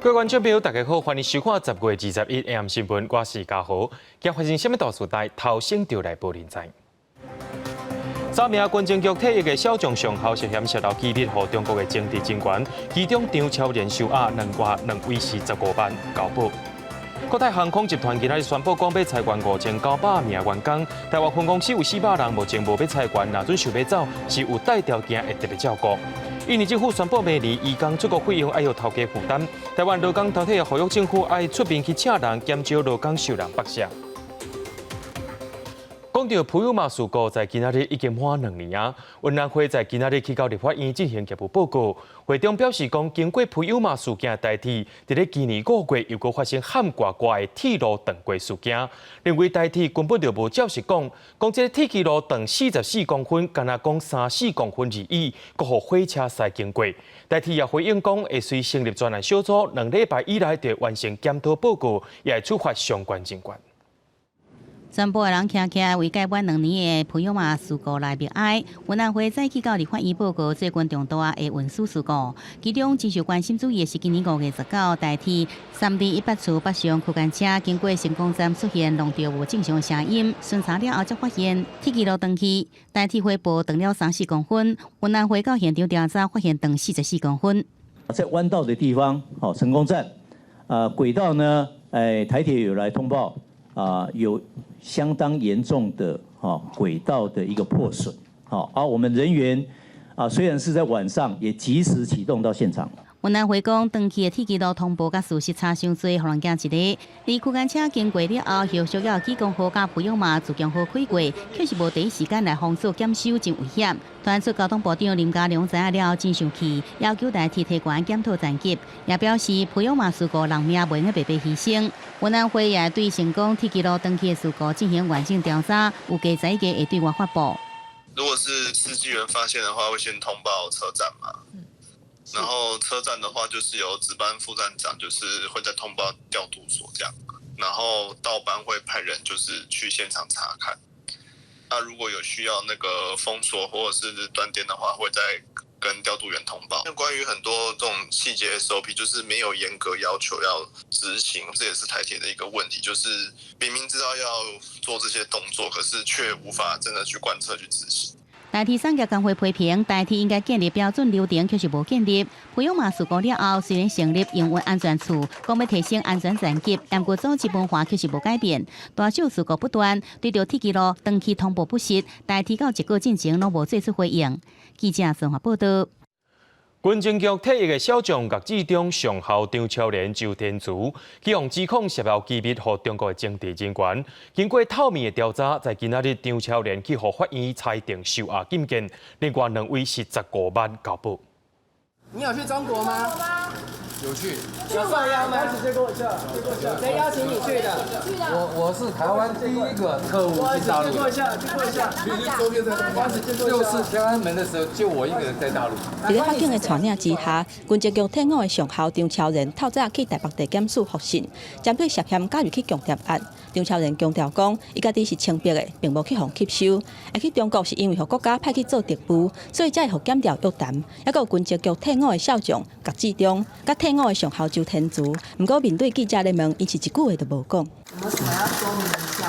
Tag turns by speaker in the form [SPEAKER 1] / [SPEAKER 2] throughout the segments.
[SPEAKER 1] 各位觀眾朋友，大家好，歡迎收看10月21 AM 新聞，我是嘉豪。今發生啥物大事代，頭先就來報您知。三名軍情局退役的少將上校涉嫌洩露機密予中國的情治人員，其中張超仁受押兩外兩位是15萬交保。國泰航空集團今仔日宣布，講欲裁員5900名員工，台灣分公司有400人目前無欲裁員，若準想欲走，是有帶條件會特別照顧。印尼政府宣布，明年移工出國費用愛予頭家負擔。台灣勞工團體也呼籲政府愛出面去請人，減少勞工受人剝削。講到普悠瑪事故，在今仔日已經滿2年啊。運安會在今仔日去到立法院進行業務報告，會長表示講，經過普悠瑪事件代替，佇咧今年5月又閣發生譀蓋蓋的鐵路斷軌事件，認為台鐵根本就無照實講，講這個鐵支路長44公分，敢若講三四公分而已，閣予火車駛經過。台鐵也回應講，會隨成立專案小組，2禮拜以內就完成檢討報告，也會處罰相關人員。
[SPEAKER 2] 全部的人徛起來為屆滿2年的普悠瑪事故來默哀。運安會再去到立法院報告最近重大的運輸事故，其中真受關心注意的是今年5月19，台鐵3-1八處北上區間車經過成功站出現弄著無正常的聲音，巡查了後才發現鐵支路斷去，台鐵回報斷了三四公分，運安會到現場調查發現斷44公分。
[SPEAKER 3] 在彎道的地方，好，成功站，軌道呢，台鐵有來通報，啊，有相當嚴重的哈軌道的一個破損，好，而我們人員啊雖然是在晚上，也及時啟動到現場。
[SPEAKER 2] 運安會講，斷去的鐵支路通報佮事實差傷濟，予人驚一个。而區間車經過了後，後續有濟公號佮普悠瑪自強號開過，卻是無第一時間來封鎖檢修，真危險。傳出交通部長林佳龍知影了後真生氣，要求台鐵提懸檢討層級，也表示普悠瑪事故人命袂用白白犧牲。運安會也對成功鐵支路斷去的事故進行完整調查，有計11月會對外發布。
[SPEAKER 4] 如果是司機員發現的話，會先通報車站嘛？然後車站的話，就是由值班副站長，就是會再通報調度所這樣，然後道班會派人就是去現場查看。那如果有需要那個封鎖或者是斷電的話，會再跟調度員通報。那關於很多這種細節 SOP，就是沒有嚴格要求要執行，這也是台鐵的一個問題，就是明明知道要做這些動作，可是卻無法真的去貫徹去執行。
[SPEAKER 2] 台鐵產業工會批評，台鐵應該建立標準流程，卻是無建立。普悠瑪事故了後，雖然成立營運安全處，講欲提升安全層級，毋過組織文化卻是無改變。大小事故不斷，對著鐵支路斷去通報不實，台鐵到一個進前攏無做出回應。記者綜合報道。
[SPEAKER 1] 軍情局退役的少將郭志忠、上校張超仁、周天慈，去予指控洩露機密予中國的情治人員。經過透明的調查，在今仔日張超仁去予法院裁定收押禁見，另外兩位是15萬交保。
[SPEAKER 5] 你有去中國嗎？
[SPEAKER 6] 有去。
[SPEAKER 5] 有受邀嗎？誰邀請你去的？
[SPEAKER 6] 我是台灣第一個特務進大陸。
[SPEAKER 5] 借過一下，借過一下。
[SPEAKER 6] 就是天安門的時候，就我一個人在大陸。
[SPEAKER 7] 佇咧法警的帶領之下，軍情局退伍的上校張超仁透早去台北地檢署複訊，針對涉嫌加入去共諜案。張超仁強調講，伊家己是清白的，並無去予吸收。會去中國是因為予國家派去做特務，所以才會予檢調約談。猶閣有軍情局退伍的少將郭志忠，佮退伍的上校周天慈，毋過面對記者咧問，𪜶是一句話都無講。
[SPEAKER 5] 有沒有什麼要說明一下？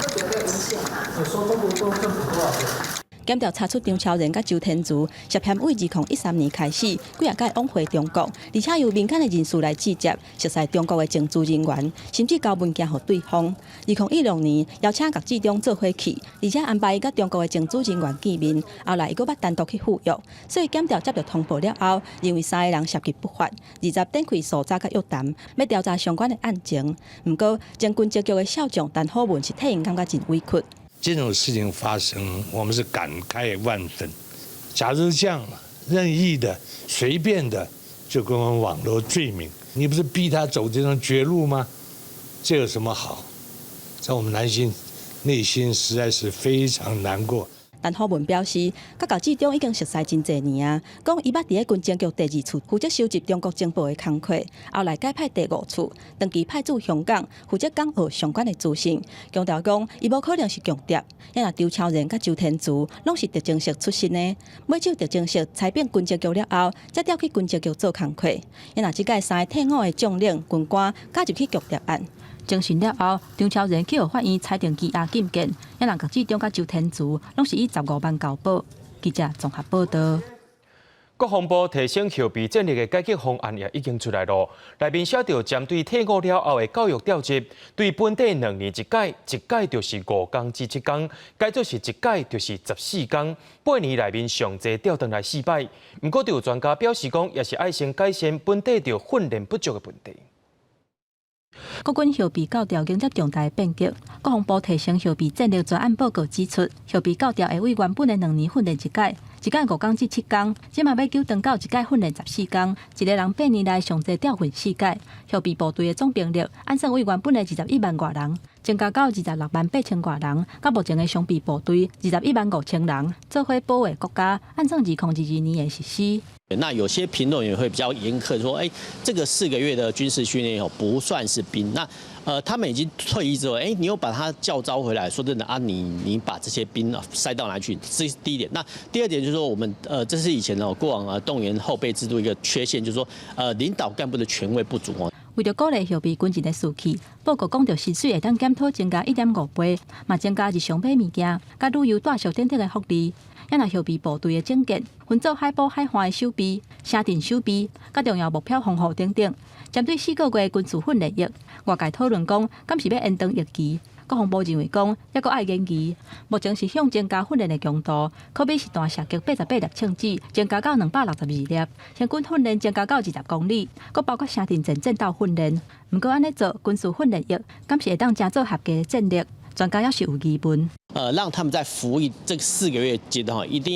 [SPEAKER 5] 絕對無限啊！
[SPEAKER 6] 我說中國政府多少錢？
[SPEAKER 7] 檢調查出張超仁佮周天慈涉嫌對2013年開始，幾仔擺往回中國，而且由民間的人士來接觸，熟似中國的情治人員，甚至交文件予對方。2016年邀請郭志忠做伙去，而且安排伊佮中國的情治人員見面，後來伊閣捌單獨去赴約。所以檢調接到通報了後，認為三個人涉及不法，二十展開搜查佮約談，欲調查相關的案情。毋過前軍情局的少將陳虎文是替𪜶感覺真委屈。
[SPEAKER 8] 這種事情發生，我們是感慨萬分。假如這樣任意的、隨便的就跟我們網羅罪名，你不是逼他走這種絕路嗎？這有什麼好？在我們內心，內心實在是非常難過。
[SPEAKER 7] 陳虎文表示，佮郝志忠已經熟似真濟年啊，講伊捌佇咧軍情局第二處負責收集中國情報的工課，後來改派第五處，長期派駐香港，負責港澳相關的資訊。強調講，伊無可能是共諜。也若張超仁佮周天慈攏是特偵室出身的，尾手特偵室裁併軍情局了後，才調去軍情局做工課。也若這屆三个退伍的將領軍官加入去共諜案。偵訊了後，張超仁去予法院裁定羈押禁見，也若郝志忠佮周天慈攏是以15萬交保。記者綜合報道。
[SPEAKER 1] 國防部提升後備戰力的改革方案也已經出來囉，內面寫著針對退伍了後的教育調職，對本地2年一屆，一屆就是5工至7工，改做是一屆就是14工。8年內面上濟調轉來四擺。毋過，就有專家表示講，也是愛先改善本地著訓練不足的問題。
[SPEAKER 7] 國軍後備教調迎接重大變革，國防部提升後備戰力專案報告指出，後備教調會為原本的兩年訓練一屆，一屆5工至7工，這馬欲糾轉到一屆訓練14工，一个人8年內上濟調訓四屆。後備部隊的總兵力按算為原本的21萬外人，增加到26萬8千外人，佮目前的常備部隊21萬5千人，做伙保衛國家，按算2022年會實施。
[SPEAKER 9] 那有些評論也會比較嚴苛，說：哎，這個4個月的軍事訓練哦，不算是兵。那，他們已經退役之後，哎，你又把他教召回來，說真的啊，你把這些兵塞到哪去？這是第一點。那第二點就是說，我們這是以前哦過往啊動員後備制度一個缺陷，就是說，領導幹部的權威不足哦。
[SPEAKER 7] 為著鼓勵後備軍人的士氣，報告講著薪水會當檢討增加1.5倍，嘛增加日常買物件、佮旅遊住宿等等的福利。也若後備部隊的整建，分做海保海岸的守備、城鎮守備，佮重要目標防護等等。針對4個月軍事訓練役，外界討論講，敢是欲延長役期？國防部認為講，猶閣愛研議。目前是向增加訓練的強度，可比實彈射擊88粒槍子，增加到262粒；行軍訓練增加到20公里，閣包括城鎮前戰鬥訓練。毋過按呢做軍事訓練役，敢是會當成做合格的戰力？專家猶是有疑問。
[SPEAKER 9] 讓他們在服役這4個月階段哈，一定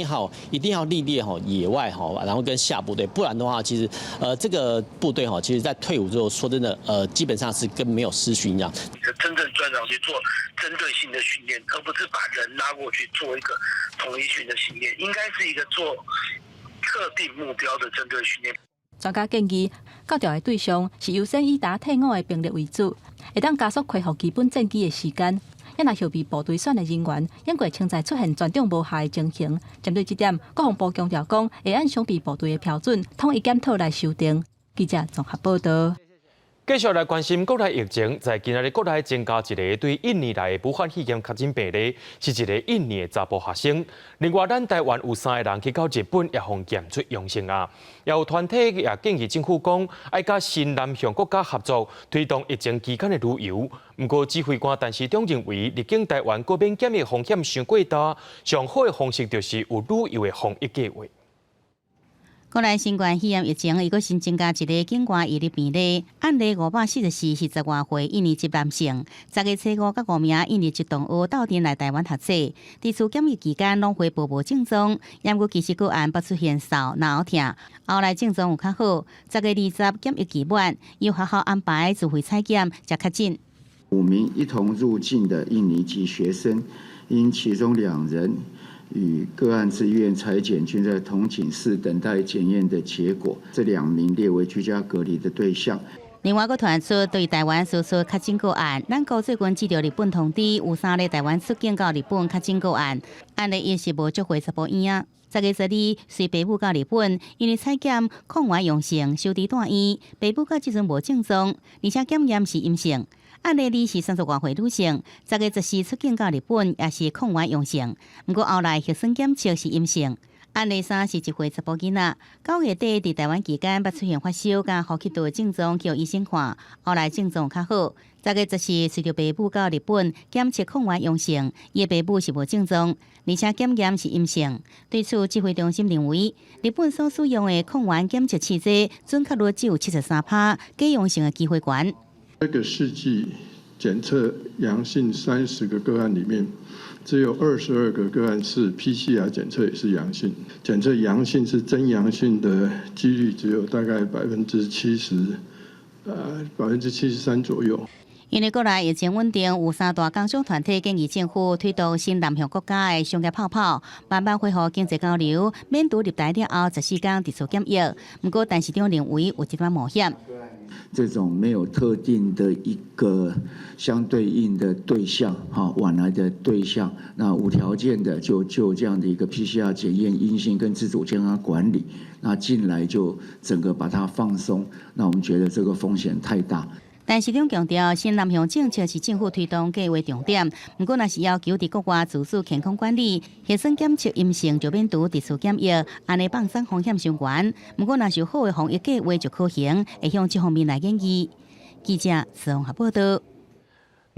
[SPEAKER 9] 要歷練哈野外哈，然後跟下部隊，不然的話，其實這個部隊哈，其實在退伍之後，說真的，基本上是跟沒有施訓一樣。
[SPEAKER 10] 真正專長去做針對性的訓練，而不是把人拉過去做一個統一性的訓練，應該是一個做特定目標的針對訓練。
[SPEAKER 7] 專家建議，教調的對象是優先以打退伍的兵力為主，會當加速恢復基本戰機的時間。也若後備部隊選的人員，應過潛在出現專長無效的情形。針對這點，國防部強調講，會按常備部隊的標準統一檢討來修訂。記者綜合報道。
[SPEAKER 1] 繼續來關心國內疫情，在今仔日國內增加一个對印尼來的武漢肺炎確診病例，是一个印尼的查埔學生。另外，咱台灣有三个人去到日本，也予檢出陽性啊。也有團體也建議政府講，愛佮新南向國家合作，推動疫情期間的旅遊。毋過，指揮官陳時中認為，入境台灣豁免檢疫風險傷過大，上好的方式就是有旅遊的防疫計劃。
[SPEAKER 2] 國內新冠肺炎疫情又閣新增加一个境外移入病例，案例544是10外歲印尼籍男性，10月初5佮五名印尼籍同學鬥陣來台灣讀冊，佇厝檢疫期間攏回報無症狀，毋過其實個案捌出現嗽、嚨喉疼，後來症狀有較好。10月20檢疫期滿，由學校安排自費採檢，才確診。
[SPEAKER 11] 五名一同入境的印尼籍學生，因其中兩人與個案自願採檢均在同寢室等待檢驗的結果，這兩名列為居家隔離的對象。
[SPEAKER 2] 另外，閣傳出對台灣輸出確診個案，咱國最近接著日本通知，有三例台灣出境到日本確診個案，案例一是無足歲查埔嬰仔，10月12隨爸母到日本，因為採檢抗原陽性，收治住院，爸母到這陣無症狀，而且檢驗是陰性。案例二是30外歲女性，10月14出境到日本，也是抗原陽性，毋過後來核酸檢測是陰性。案例三是1歲查埔囡仔，9月底佇台灣期間捌出現發燒佮呼吸道症狀，予醫生看，後來症狀較好。10月14隨著爸母到日本檢測抗原陽性，伊的爸母是無症狀，而且檢驗是陰性。對此，指揮中心認為，日本所使用的抗原檢測試劑準確率只有73趴，假陽性的機會懸。
[SPEAKER 12] 這個試劑檢測陽性30個個案裡面，只有22個個案是 PCR 檢測也是陽性，檢測陽性是真陽性的幾率只有大概70，73左右。
[SPEAKER 2] 因為國內疫情穩定，有三大工商團體建議政府推動新南向國家的商業泡泡，慢慢恢復經濟交流，免除入台了後14天佇厝檢疫。毋過，陳市長認為有一寡冒險。
[SPEAKER 11] 這種沒有特定的一個相對應的對象，哈，往來的對象，那無條件的就這樣的一個 PCR 檢驗陰性跟自主健康管理，那進來就整個把它放鬆，那我們覺得這個風險太大。
[SPEAKER 2] 陳市長強調，新南向政策是政府推動計劃重點。毋過，若是要求佇國外自主健康管理，核酸檢測陰性就免除佇厝檢疫，按呢放鬆風險傷懸。毋過，若是有好的防疫計劃就可行，會向這方面來研議。記者綜合報道。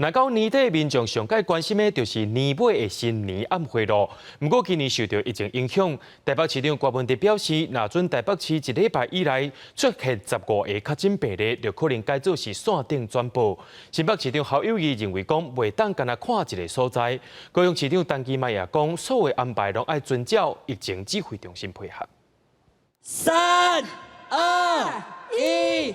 [SPEAKER 1] 若到年底，民眾上蓋關心的就是年尾的新年暗會囉。毋過今年受著疫情影響，台北市長柯文哲表示，若準台北市一禮拜以來出現15個確診病例，就可能改做是線頂轉播。新北市長侯友宜認為講，袂當干焦看一个所在。高雄市長陳其邁也講，所有安排攏愛遵照疫情指揮中心配合。
[SPEAKER 13] 三、二、一。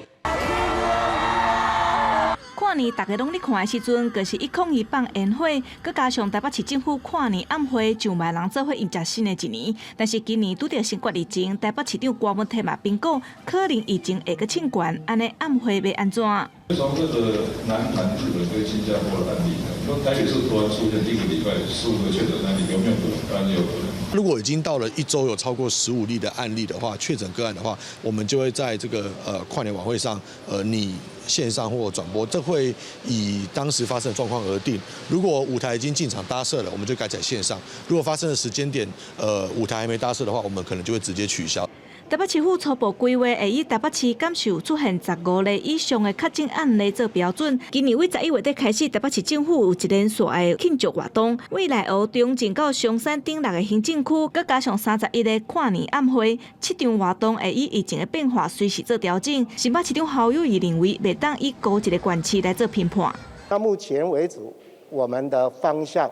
[SPEAKER 14] 跨年大家攏咧看的時陣，就是102放煙火，閣加上台北市政府跨年暗會，上萬人做伙迎接新的一年。但是今年拄著新冠疫情，台北市長柯文哲嘛評估，可能疫情會閣衝懸，按呢暗會欲按怎？
[SPEAKER 15] 從這個南韓、日本跟新加坡的案例，說台北市突然出現一個禮拜15個確診案例，有沒有可能？當然有可能。
[SPEAKER 16] 如果已經到了一周有超過15例的案例的話，確診個案的話，我們就會在這個跨年晚會上，擬線上或轉播，這會以當時發生的狀況而定。如果舞台已經進場搭設了，我們就改採線上；如果發生的時間點，舞台還沒搭設的話，我們可能就會直接取消。
[SPEAKER 14] 台北市府初步規劃會以台北市感受出現15例以上的確診案例做標準。今年為11月底開始，台北市政府有一連串的慶祝活動，為內湖中正到松山頂六个行政區，閣加上31個跨年暗會，七場活動會以疫情的變化隨時做調整。新北市長侯友宜認為，袂當以孤一个縣市來做評判。
[SPEAKER 17] 到目前為止，我們的方向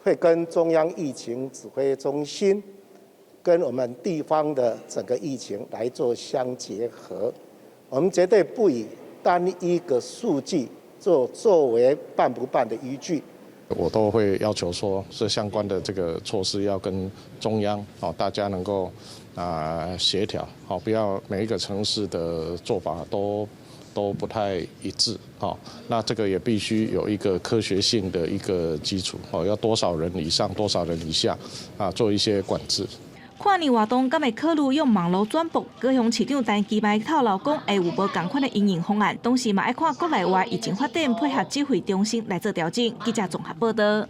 [SPEAKER 17] 會跟中央疫情指揮中心，跟我們地方的整個疫情來做相結合，我們絕對不以單一個數據作為辦不辦的依據。
[SPEAKER 18] 我都會要求說，這相關的這個措施要跟中央哦，大家能夠啊協調，好，不要每一個城市的做法都不太一致，哦，那這個也必須有一個科學性的一個基礎，哦，要多少人以上，多少人以下，啊，做一些管制。
[SPEAKER 14] 跨年活動敢會考慮用網路轉播？高雄市長陳其邁透露講，會有無仝款的因應方案，同時嘛愛看國內外疫情發展，配合指揮中心來做調整。記者綜合報道。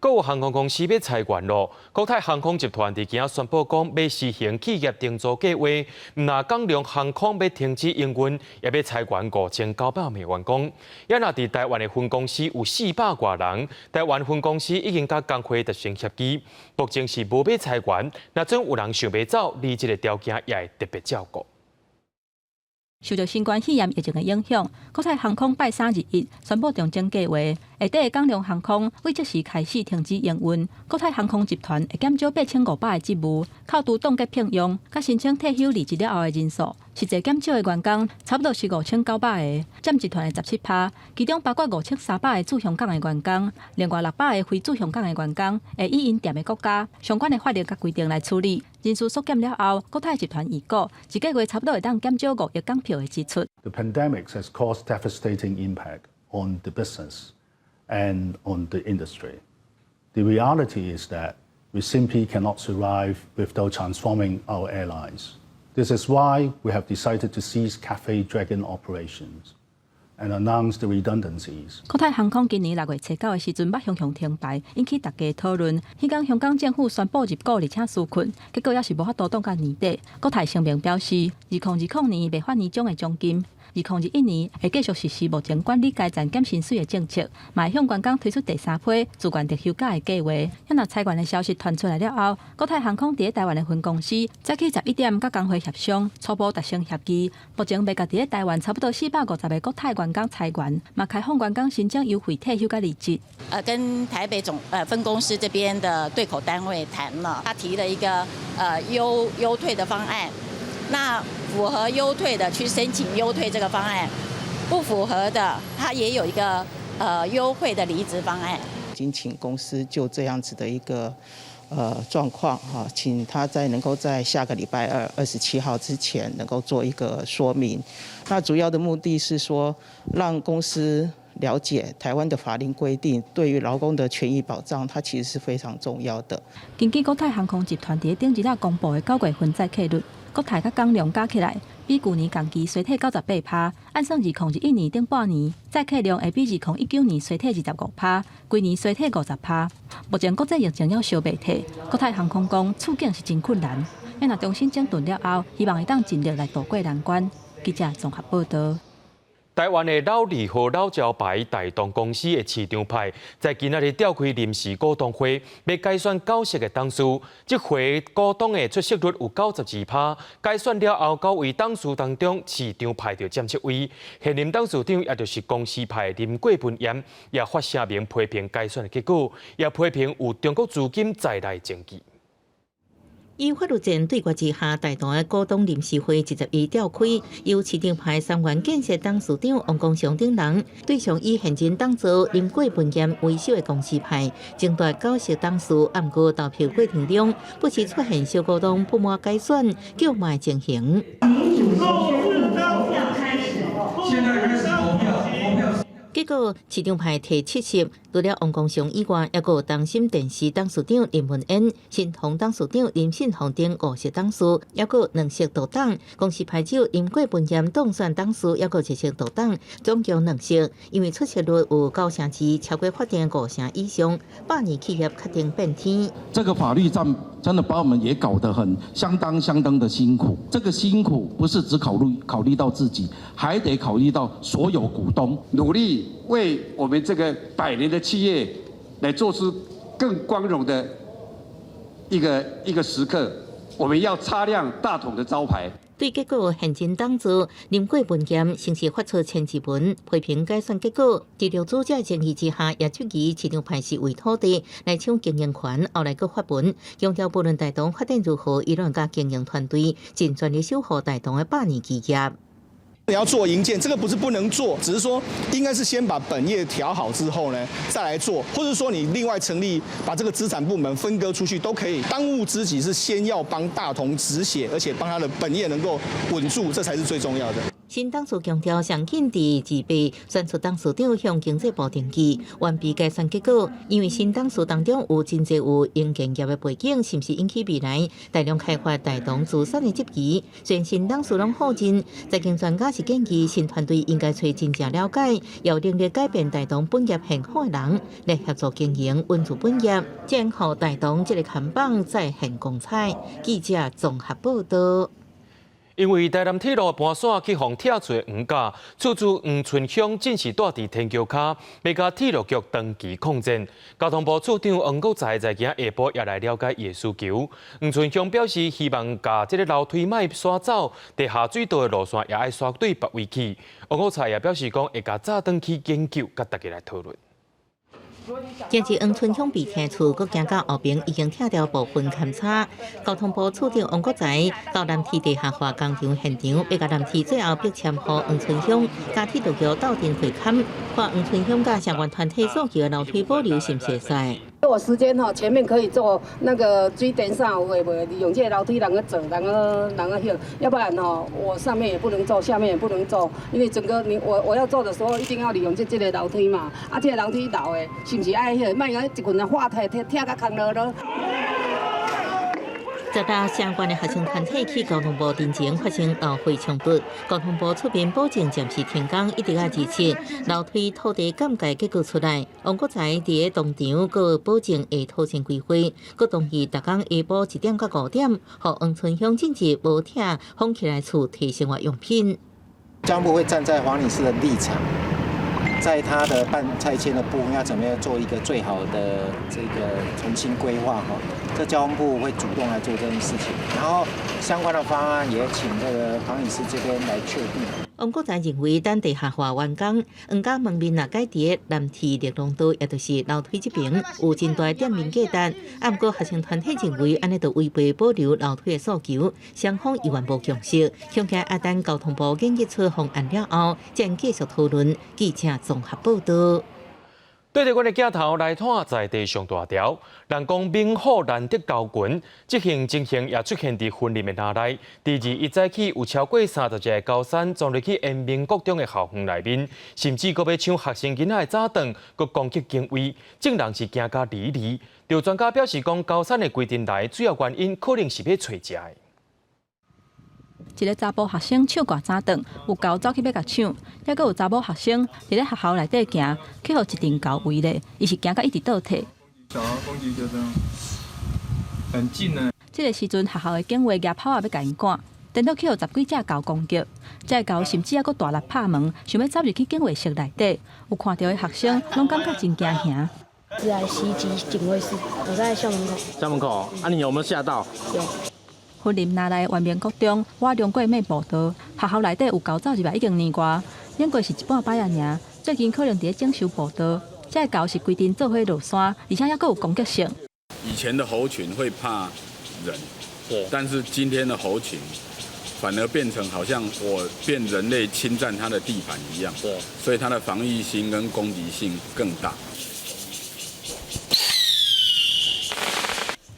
[SPEAKER 1] 閣有航空公司欲裁員囉，國泰航空集團佇今仔宣布講，欲實行企業重組計劃，毋但港龍航空欲停止營運，也欲裁員5900名員工。也若佇台灣的分公司有400外人，台灣分公司已經佮工會達成協議，目前是無欲裁員。若準有人想欲走，離職的條件也會特別照顧。
[SPEAKER 7] 受著新冠肺炎疫情的影響，國泰航空拜三21宣布重整計劃，下底的港龍航空為這時開始停止營運。國泰航空集團會減少8500個職務，扣除凍結聘用，佮申請退休離職了後的人數，實際減少的員工差不多是5900個，佔集團的17%。其中包括5300個駐香港的員工，另外600個非駐香港的員工，會以𪜶踮的國家相關的法律佮規定來處理。人事縮減了後，國泰集團預估一個月差不多會當減少5億港票的支出。
[SPEAKER 19] The pandemic has caused devastating impact on the business and on the industry. The reality is that we simply cannot survive without transforming our airlines. This is why we have decided to cease Cathay Dragon operations and announce the redundancies.
[SPEAKER 7] 國泰航空今年6月初9的時陣，捌雄雄停牌，引起大家討論。彼工香港政府宣布入股，而且紓困，結果猶是無法度擋到年底。國泰聲明表示，2020年袂發年終的獎金，2021年會繼續實施目前管理階層減薪水的政策，嘛會向員工推出第三批自願特休假的計劃。若裁員的消息傳出來了後，國泰航空佇台灣的分公司早起11點佮工會協商，初步達成協議，目前欲共佇台灣差不多450個國泰員工裁員，嘛開放員工申請優惠退休佮離職。
[SPEAKER 20] 跟台北總分公司這邊的對口單位談了，他提了一個優退的方案，那符合優退的去申請優退這個方案，不符合的，他也有一個優惠的離職方案。
[SPEAKER 21] 已經請公司就這樣子的一個狀況哈，請他在能夠在下個禮拜二27號之前能夠做一個說明。那主要的目的是說，讓公司了解台灣的法令規定，對於勞工的權益保障，它其實是非常重要的。
[SPEAKER 22] 根據國泰航空集團佇頂日仔公布的9月份載客率，國泰佮港龍加起來，比舊年同期衰退98%。按算2021年頂半年載客量會比2019年衰退25%，規年衰退50%。目前國際疫情猶燒袂退，國泰航空講處境是真困難。若重新整頓了後，希望會當盡力來渡過難關。記者綜合報道。
[SPEAKER 1] 台灣的老字號老招牌大同公司的市長派，在今仔日召開臨時股東會，欲改選九席的董事。這回股東的出席率有92%，改選了後，九位董事當中，市長派就佔七位。現任董事長也就是公司派林郭文炎，也發聲明批評改選的結果，也批評有中國資金在內爭議。
[SPEAKER 23] 以法律戰對決之下，大同的股東臨時會21召開，由市長派三元建設董事長王光祥等人對上以現任董事林郭文炎為首的公司派，爭奪九席董事，毋過投票過程中不時出現小股東不滿改選叫罵情形。
[SPEAKER 24] 現在開始投票，投票。
[SPEAKER 23] 結果市長派提七席，除了王光祥以外，猶閣有東森電視董事長林文恩、新鴻董事長林信宏等五席董事，猶閣兩席獨董。公司派只有林郭文炎當選董事，猶閣一席獨董，總共兩席。因為出席率有9成2，超過法定五成以上，百年企業確定變天。
[SPEAKER 25] 這個法律戰真的把我們也搞得很相當相當的辛苦。這個辛苦不是只考慮到自己，還得考慮到所有股東，
[SPEAKER 6] 努力為我們這個百年的企業來做出更光榮的一個時刻。我們要擦亮大同的招牌。
[SPEAKER 23] 對結果，現任董事林郭文炎先是發出千字文批評改選結果，佇六組者爭議之下，也質疑市長派是為土地來搶經營權，後來閣發文強調，無論大同發展如何，伊攏佮經營團隊盡全力守護大同的百年基業。
[SPEAKER 26] 你要做營建，這個不是不能做，只是說應該是先把本業調好之後呢，再來做，或者說你另外成立，把這個資產部門分割出去都可以。當務之急是先要幫大同止血，而且幫他的本業能夠穩住，這才是最重要的。
[SPEAKER 23] 新董事強調，上緊佇自備選出董事長向經濟部登記，完備改選結果。因為新董事當中有真濟有營建業的背景，是毋是引起未來大量開發大同資產的質疑？雖然新董事攏否認，財經專家是建議新團隊應該揣真正了解，有能力改變大同本業現況的人來協助經營穩住本業，將予大同這個看板再現光彩。記者綜合報道。
[SPEAKER 1] 因為台南鐵路搬線去予拆厝的黃甲，厝主黃春香正是蹛佇天橋跤，欲共鐵路局長期抗戰。交通部處長黃國財在今下晡也來了解伊的需求。黃春香表示，希望共這个樓梯莫徙走，地下水道的路線也愛徙對別位去。黃國財也表示講，會共早轉去研究，佮大家來討論。
[SPEAKER 23] 近日黃春香被拆厝，閣驚到後爿已經拆掉部分勘差。交通部處長王國材到南鐵地下化工場現場，欲共南鐵最後逼簽予黃春香，佮鐵路局鬥陣會勘，看黃春香佮相關團體訴求的樓梯保留是毋是會使。
[SPEAKER 27] 我時間吼，前面可以做那個水電啥有的無？利用這個樓梯人去做，人去彼，要不然吼，我上面也不能做，下面也不能做，因為整個你我要做的時候，一定要利用這個樓梯嘛。啊，這個樓梯老的，是毋是愛彼？莫講一群人話題拆拆甲空落落。
[SPEAKER 23] 十大相關的學生團體去交通部陣前發生鬧會衝突，交通部出面保證暫時停工，一直到27樓梯土地鑑界結果出來。王國材佇咧當場閣保證會妥善規劃，閣同意逐工下晡1點到5點，予黃春香進入無拆封起來厝提生活用品。
[SPEAKER 11] 交通部會站在黃女士的立場，在她的辦拆遷的部分要怎麼樣做一個最好的這個重新規劃哈？這交通部會主動來做這件事情，然後相關的方案也請這個黃女士這邊來確定。
[SPEAKER 23] 王國才認為，等地下化完工，黃家門面若改佇藍天綠廊道，也就是樓梯這邊，有真大店面價值。啊，毋過學生團體認為，按呢就違背保留樓梯的訴求，雙方猶原無共識。恐驚愛等交通部研議出方案了後，才繼續討論。記者綜合報道。
[SPEAKER 1] 對著阮的鏡頭來看，在地上大條。人講猛虎難敵猴群，這項情形也出現佇雲林的林內。佇21早起有超過30隻高山鑽入去延銘國中的校園內面，甚至閣欲搶學生囡仔的早頓，閣攻擊警衛，眾人是驚甲離離。有專家表示講，高山會規陣來，主要原因可能是欲揣食的。
[SPEAKER 22] 一个查埔學生唱歌早頓，有猴走去欲共搶，猶閣有查某學生佇咧學校內底行，去予一陣猴圍咧，伊是驚甲一直倒退。
[SPEAKER 24] 小攻擊就這樣，很近呢。
[SPEAKER 22] 這个時陣，學校的警衛舉炮仔欲共𪜶趕，顛倒去予十幾隻猴攻擊，這个猴甚至猶閣大力拍門，想欲走入去警衛室內底。有看著的學生攏感覺真驚嚇。
[SPEAKER 3] 是來襲擊警衛室，我在校門口。
[SPEAKER 4] 校門口，啊，你有沒有嚇到？
[SPEAKER 3] 有。
[SPEAKER 22] 雲林林內延銘國中，倚龍過馬步道，學校內底有猴走入來已經年外，應該是一半擺仔爾。最近可能佇咧整修步道，這个猴是規陣做伙落山，而且猶閣有攻擊性。
[SPEAKER 5] 以前的猴群會怕人，但是今天的猴群反而變成好像我變人類侵佔它的地盤一樣，所以它的防禦心跟攻擊性更大。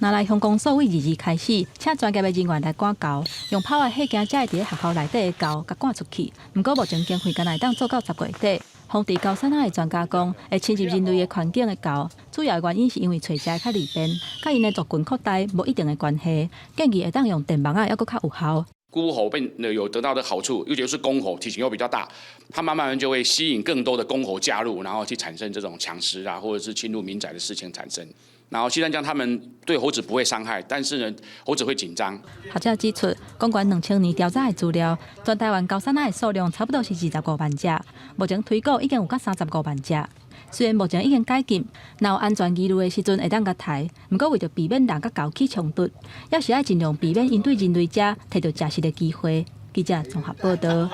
[SPEAKER 22] 林內鄉公所對22開始，請專業的人員來趕猴，用炮仔嚇驚這个佇咧學校內底的猴，共趕出去。毋過目前經費敢若會當做到10月底。防治猴山仔的專家講，會侵入人類的環境的猴，主要原因是因為揣食的較利便，佮𪜶的族群擴大無一定的關係。建議會當用電網仔，猶閣較有效。
[SPEAKER 8] 孤猴被有得到的好處，尤其是公猴體型又比較大，它慢慢就會吸引更多的公猴加入，然後去產生這種搶食啊，或者是侵入民宅的事情產生。然後雖然講他們對猴子不會傷害，但是呢，猴子會緊張。
[SPEAKER 22] 學者指出，公元2000年調查的資料，全台灣高山仔的數量差不多是25萬隻，目前推估已經有到35萬隻。雖然目前已經解禁，若有安全疑慮的時陣會當共刣，毋過為著避免人佮猴起衝突，猶是愛盡量避免𪜶對人類遮提著食食的機會。記者綜合報道。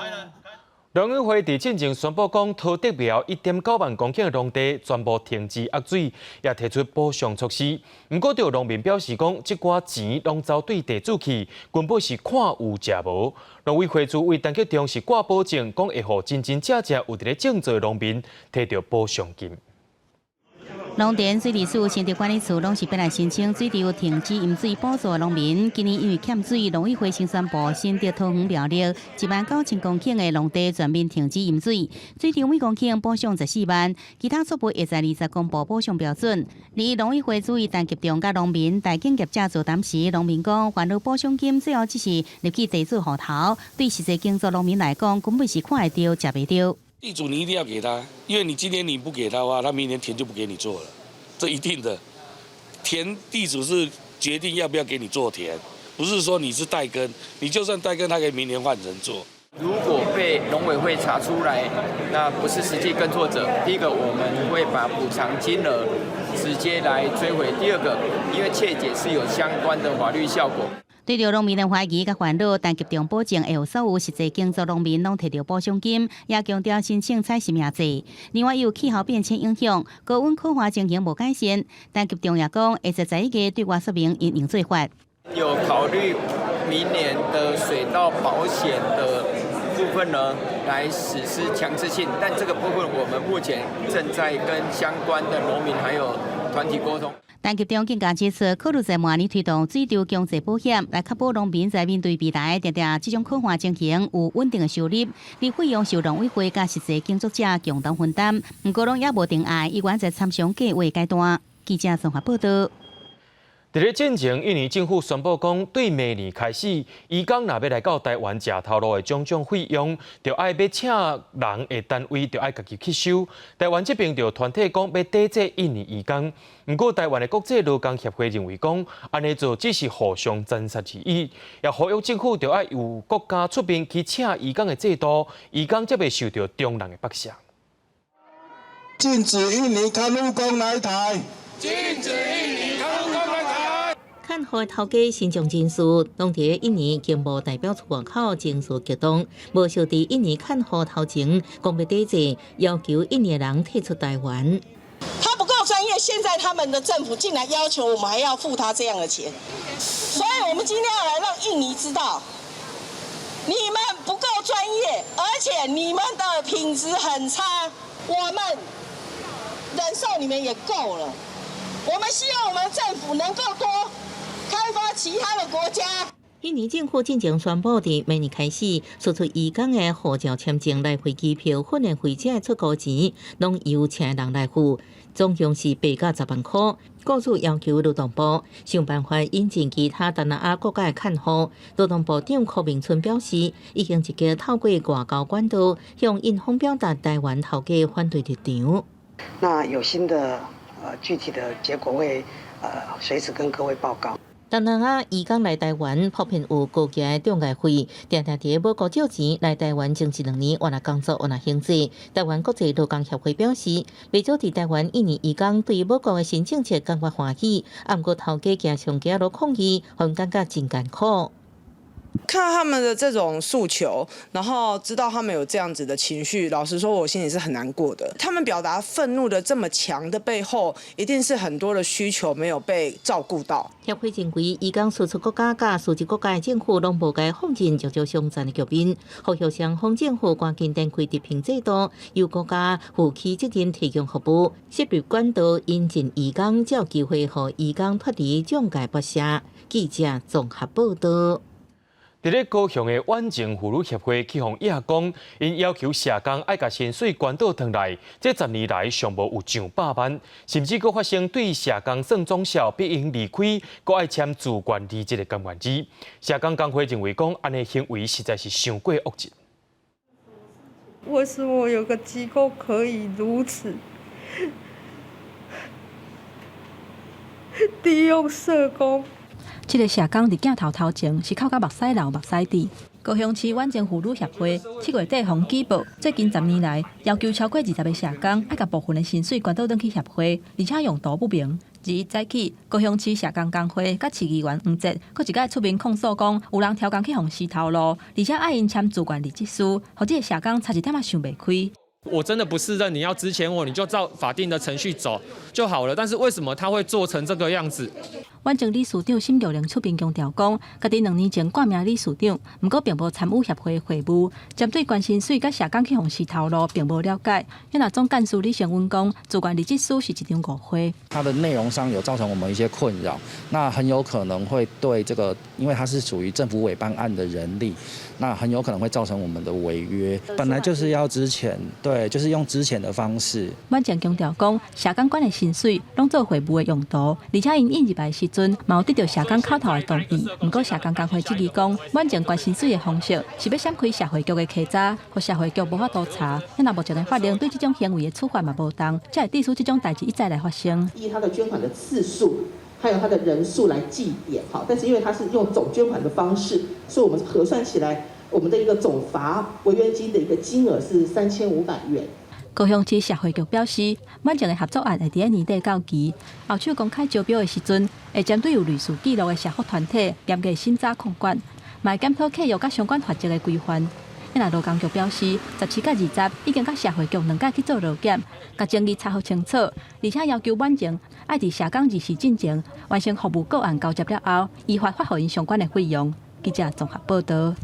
[SPEAKER 1] 農委會佇進前宣布講，桃竹苗1.9萬公頃的農地全部停止壓水，也提出補償措施。毋過，就農民表示講，這寡錢攏走對地主去，根本是看有食無。農委會主委陳吉仲是掛保證，講會予真真正正有佇咧種作的農民提著補償金。
[SPEAKER 2] 農田水利署、新竹管理處攏是本來申請水池停止淹水補助的農民，今年因為欠水，農委會先宣布新竹桃園苗栗1.9萬公頃的農地全面停止淹水，水池每公頃補償14萬，其他作物會在20公布補償標準。而農委會主委陳吉仲佮農民、大間業者座談時，農民講，煩惱補償金最後只是入去地主戶頭，對實際耕作農民來講，根本是看會著，食袂著。
[SPEAKER 9] 地主你一定要給他，因為你今年你不給他的話，他明年田就不給你做了，這一定的。田地主是決定要不要給你做田，不是說你是代耕，你就算代耕，他可以明年換人做。
[SPEAKER 10] 如果被農委會查出來，那不是實際耕作者，第一個我們會把補償金額直接來追回；第二個，因為切結是有相關的法律效果。
[SPEAKER 2] 對著農民的懷疑佮煩惱，陳吉仲保證會予所有實際耕作農民攏提著補償金，也強調申請採實名制。另外，有氣候變遷影響，高溫苦旱情形無改善，陳吉仲也講會在11個對外說明因應做法。
[SPEAKER 10] 有考慮明年的水稻保險的部分呢，來實施強制性，但這個部分我們目前正在跟相關的農民還有團體溝通。
[SPEAKER 2] 陳吉仲更加指出，考慮在明年推動水稻強制保險，來確保農民在面對未來定定這種苦旱情形有穩定的收入。而費用受農委會佮實際耕作者共同分擔，毋過攏猶無定案，依然在參詳計劃階段。記者綜合報道。
[SPEAKER 1] 佇咧進前，印尼政府宣布講，對明年開始，移工若欲來到台灣食頭路的種種費用，就愛欲請人的單位，就愛家己去收。台灣這邊就團體講欲抵制印尼移工，毋過台灣的國際勞工協會認為講，按呢做只是互相殘殺而已。也呼籲政府著愛由國家出面去請移工的制度，移工才袂受著中人的剝削。
[SPEAKER 12] 禁止印尼看護工來台。
[SPEAKER 28] 禁止印尼看護工來台。
[SPEAKER 23] 看護的頭家身障人士，攏佇印尼經貿代表處外口情緒激動，無惜佇印尼看護頭前講欲抵制，要求印尼人退出台灣。
[SPEAKER 12] 他不夠專業，現在他們的政府竟然要求我們還要付他這樣的錢，所以我們今天要來讓印尼知道，你們不夠專業，而且你們的品質很差，我們忍受你們也夠了。我們希望我們政府能夠多開發其他的國家。
[SPEAKER 23] 印尼政府進前宣布，佇明年開始，輸出移工的護照簽證、來回機票、訓練費這出國錢，攏由請人來付，總共是8到10萬塊。雇主要求勞動部想辦法引進其他東南亞國家的看護。勞動部長柯明春表示，已經積極透過外交管道向印方表達台灣頭家反對立場。
[SPEAKER 13] 那有新的具體的結果會隨時跟各位報告。
[SPEAKER 23] 東南亞移工來台灣，普遍有高額的中介費，定定佇無護照前來台灣前一兩年，換來工作，換來薪資。台灣國際勞工協會表示，袂少佇台灣印尼移工對母國的新政策感覺歡喜，啊，毋過頭家驚上街路抗議，予𪜶感覺真艱苦。
[SPEAKER 14] 看到他們的這種訴求，然後知道他們有這樣子的情緒，老實說，我心裡是很難過的。他們表達憤怒的這麼強的背後，一定是很多的需求沒有被照顧到。
[SPEAKER 23] 協會認為，移工輸出國家佮輸入國家的政府攏無該放任弱肉相殘的局面，呼籲雙方政府趕緊展開執行制度，由國家負起責任提供服務，設立管道引進移工，才有機會予移工脫離中介剝削。記者綜合報道。
[SPEAKER 1] 佇咧高雄的遠征婦女協會去予罷工，𪜶要求社工愛共薪水關倒轉來，這10年來上無有上百萬，甚至閣發生對社工算總數逼𪜶離開，閣愛簽自願離職的甘願書。社工工會認為講，按呢行為實在是傷過惡質。
[SPEAKER 15] 為什麼有個機構可以如此利用社工？
[SPEAKER 22] 這个社工佇鏡頭頭前是哭甲目屎流目屎滴。高雄市遠征婦女協會7月底予舉報，最近10年來要求超過20个社工愛共部分的薪水捐倒轉去協會，而且用途不明。21早起，高雄市社工工會佮市議員黃捷，閣一擺出面控訴講，有人刁工去予辞頭路，而且愛𪜶簽自願離職書，予這个社工差一點仔想袂開。
[SPEAKER 16] 我真的不適任，你要資遣我，你就照法定的程序走就好了。但是為什麼他會做成這個樣子？
[SPEAKER 22] 遠征理事長沈玉玲出面強調講，家己2年前掛名理事長，毋過並無參與協會會務，針對捐薪水佮社工去予辭頭路，並無了解。那總幹事李成文講，自願離職書是一場誤會。
[SPEAKER 17] 它的內容上有造成我們一些困擾，那很有可能會對這個，因為它是屬於政府委辦案的人力，那很有可能會造成我們的違約。本來就是要資遣，對，就是用資遣的方式。
[SPEAKER 22] 遠征強調講，社工捐的薪水攏做會務的用途，而且𪜶引入來時陣，嘛有得著社工口頭的同意。毋過社工工會質疑講，遠征捐薪水的方式是欲閃開社會局的稽查，予社會局無法度查。那目前的法令對這種行為的處罰嘛無重，才會致使這種代誌一再來發生。
[SPEAKER 21] 依他的捐款的次數，還有他的人數來計點，好，但是因為他是用總捐款的方式，所以我們核算起來，我們的一個總罰違約金的一個金額是3500元。
[SPEAKER 22] 高雄市社會局表示，遠征的合作案會佇年底到期，後手公開招標的時陣，會針對有類似記錄的社福團體嚴格審查控管，嘛會檢討契約佮相關罰則的規範。那勞工局表示，17佮20已經佮社會局兩擺去做勞檢，共爭議查予清楚，而且要求遠征愛佇社工離職進前完成服務個案交接了後，依法發予𪜶相關的費用。記者綜合報道。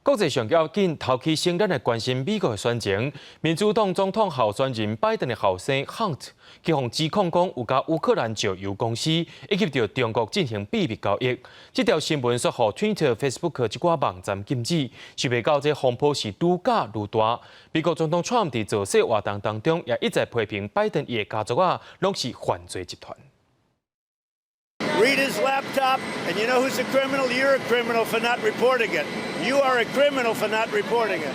[SPEAKER 1] 國際上較緊，頭起先咱來關心美國的選情。民主黨總統候選人拜登的後生 Hunter 去予指控講有佮烏克蘭石油公司以及著中國進行秘密交易。這條新聞煞予 Twitter、Facebook 這寡網站禁止，想袂到這風波是愈攪愈大。美國總統川普佇造勢活動當中，也一再批評拜登伊的家族仔，攏是犯罪集團。
[SPEAKER 18] Read his laptop, and you know who's a criminal? You're a criminal for not reporting it. You are a criminal for not reporting it.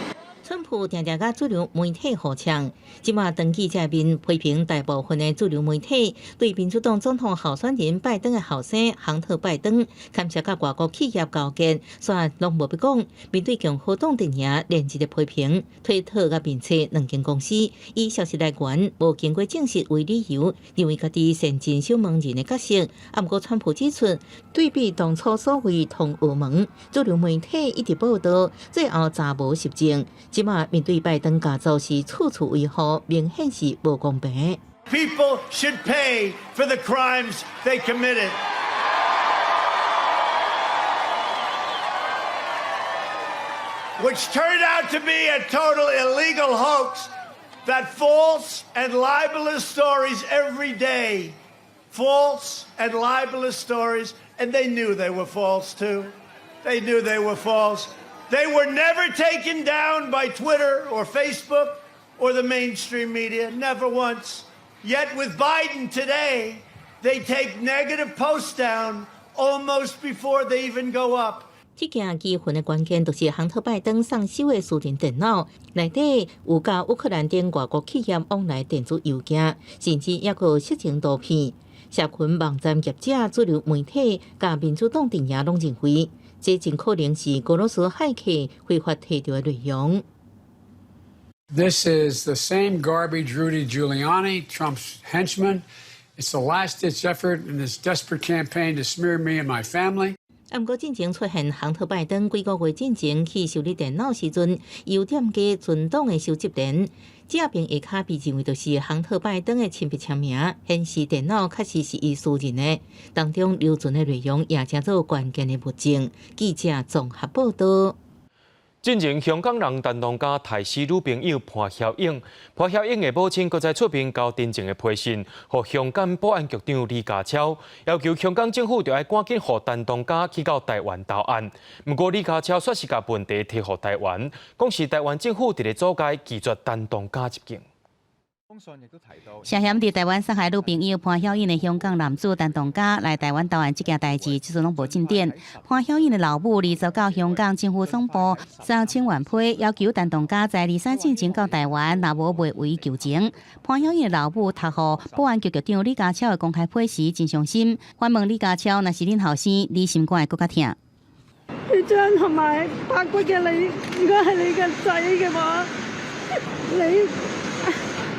[SPEAKER 23] 川普定定佮主流媒體互嗆，這馬當記者面批評大部分的主流媒體對民主黨總統候選人拜登的後生亨特拜登，牽涉佮外國企業勾結，煞攏無欲講。面對共和黨陣營連日的批評，推特佮面冊兩間公司以消息來源無經過證實為理由，認為家己善盡守門人的角色。啊，毋過川普指出，對比當初所謂通俄門，主流媒體一直報導，最後查無實證。這馬面對拜登家族是處處維護，明顯是無公平。
[SPEAKER 18] People should pay for the crimes they committed. Which turned out to be a total illegal hoax that false and libelous stories every day. False and libelous stories, and they knew they were false too. They knew they were false. They were never taken down by Twitter or Facebook or the mainstream media, never once. Yet with Biden today, they take negative posts down almost before they even go up.
[SPEAKER 23] 這件糾紛的關鍵，就是亨特拜登送收的私人電腦內底有佮烏克蘭等外國企業往來電子郵件，甚至猶閣有色情圖片。社群網站業者、主流媒體佮民主黨陣營攏認為，這真可能是俄羅斯駭客非法提著的內容。
[SPEAKER 6] This is the same garbage Rudy Giuliani, Trump's henchman. It's the last-ditch effort in this desperate campaign to smear me and my family.
[SPEAKER 23] 啊，毋過進前出現亨特拜登幾個月進前去修理電腦時陣，郵店家存檔的收集人，這邊下跤被認為就是亨特拜登的親筆簽名，顯示電腦確實是伊私人的，當中留存的內容也成做關鍵的物證。記者綜合報導。
[SPEAKER 1] 進前香港人陳同佳刣死女朋友潘曉穎，潘曉穎的母親閣再出面交陳情的批信，予香港保安局長李家超，要求香港政府著愛趕緊予陳同佳去到台灣投案。毋過李家超煞是共問題推予台灣，講是台灣政府佇咧阻礙拒絕陳同佳入境。
[SPEAKER 2] 涉嫌佇台灣殺害女朋友潘曉穎的香港男子陳同佳來台灣投案這件代誌，這陣攏無進展。潘曉穎的老母二十到香港政府總部送請願批，要求陳同佳在23進前到台灣，若無袂違求情。潘曉穎的老母讀予保安局局長李家超的公開批時，真傷心，反問李家超：若是恁後生，你心肝會閣較疼？
[SPEAKER 15] 血漿同埋白骨嘅你，如果係你嘅仔嘅話，你？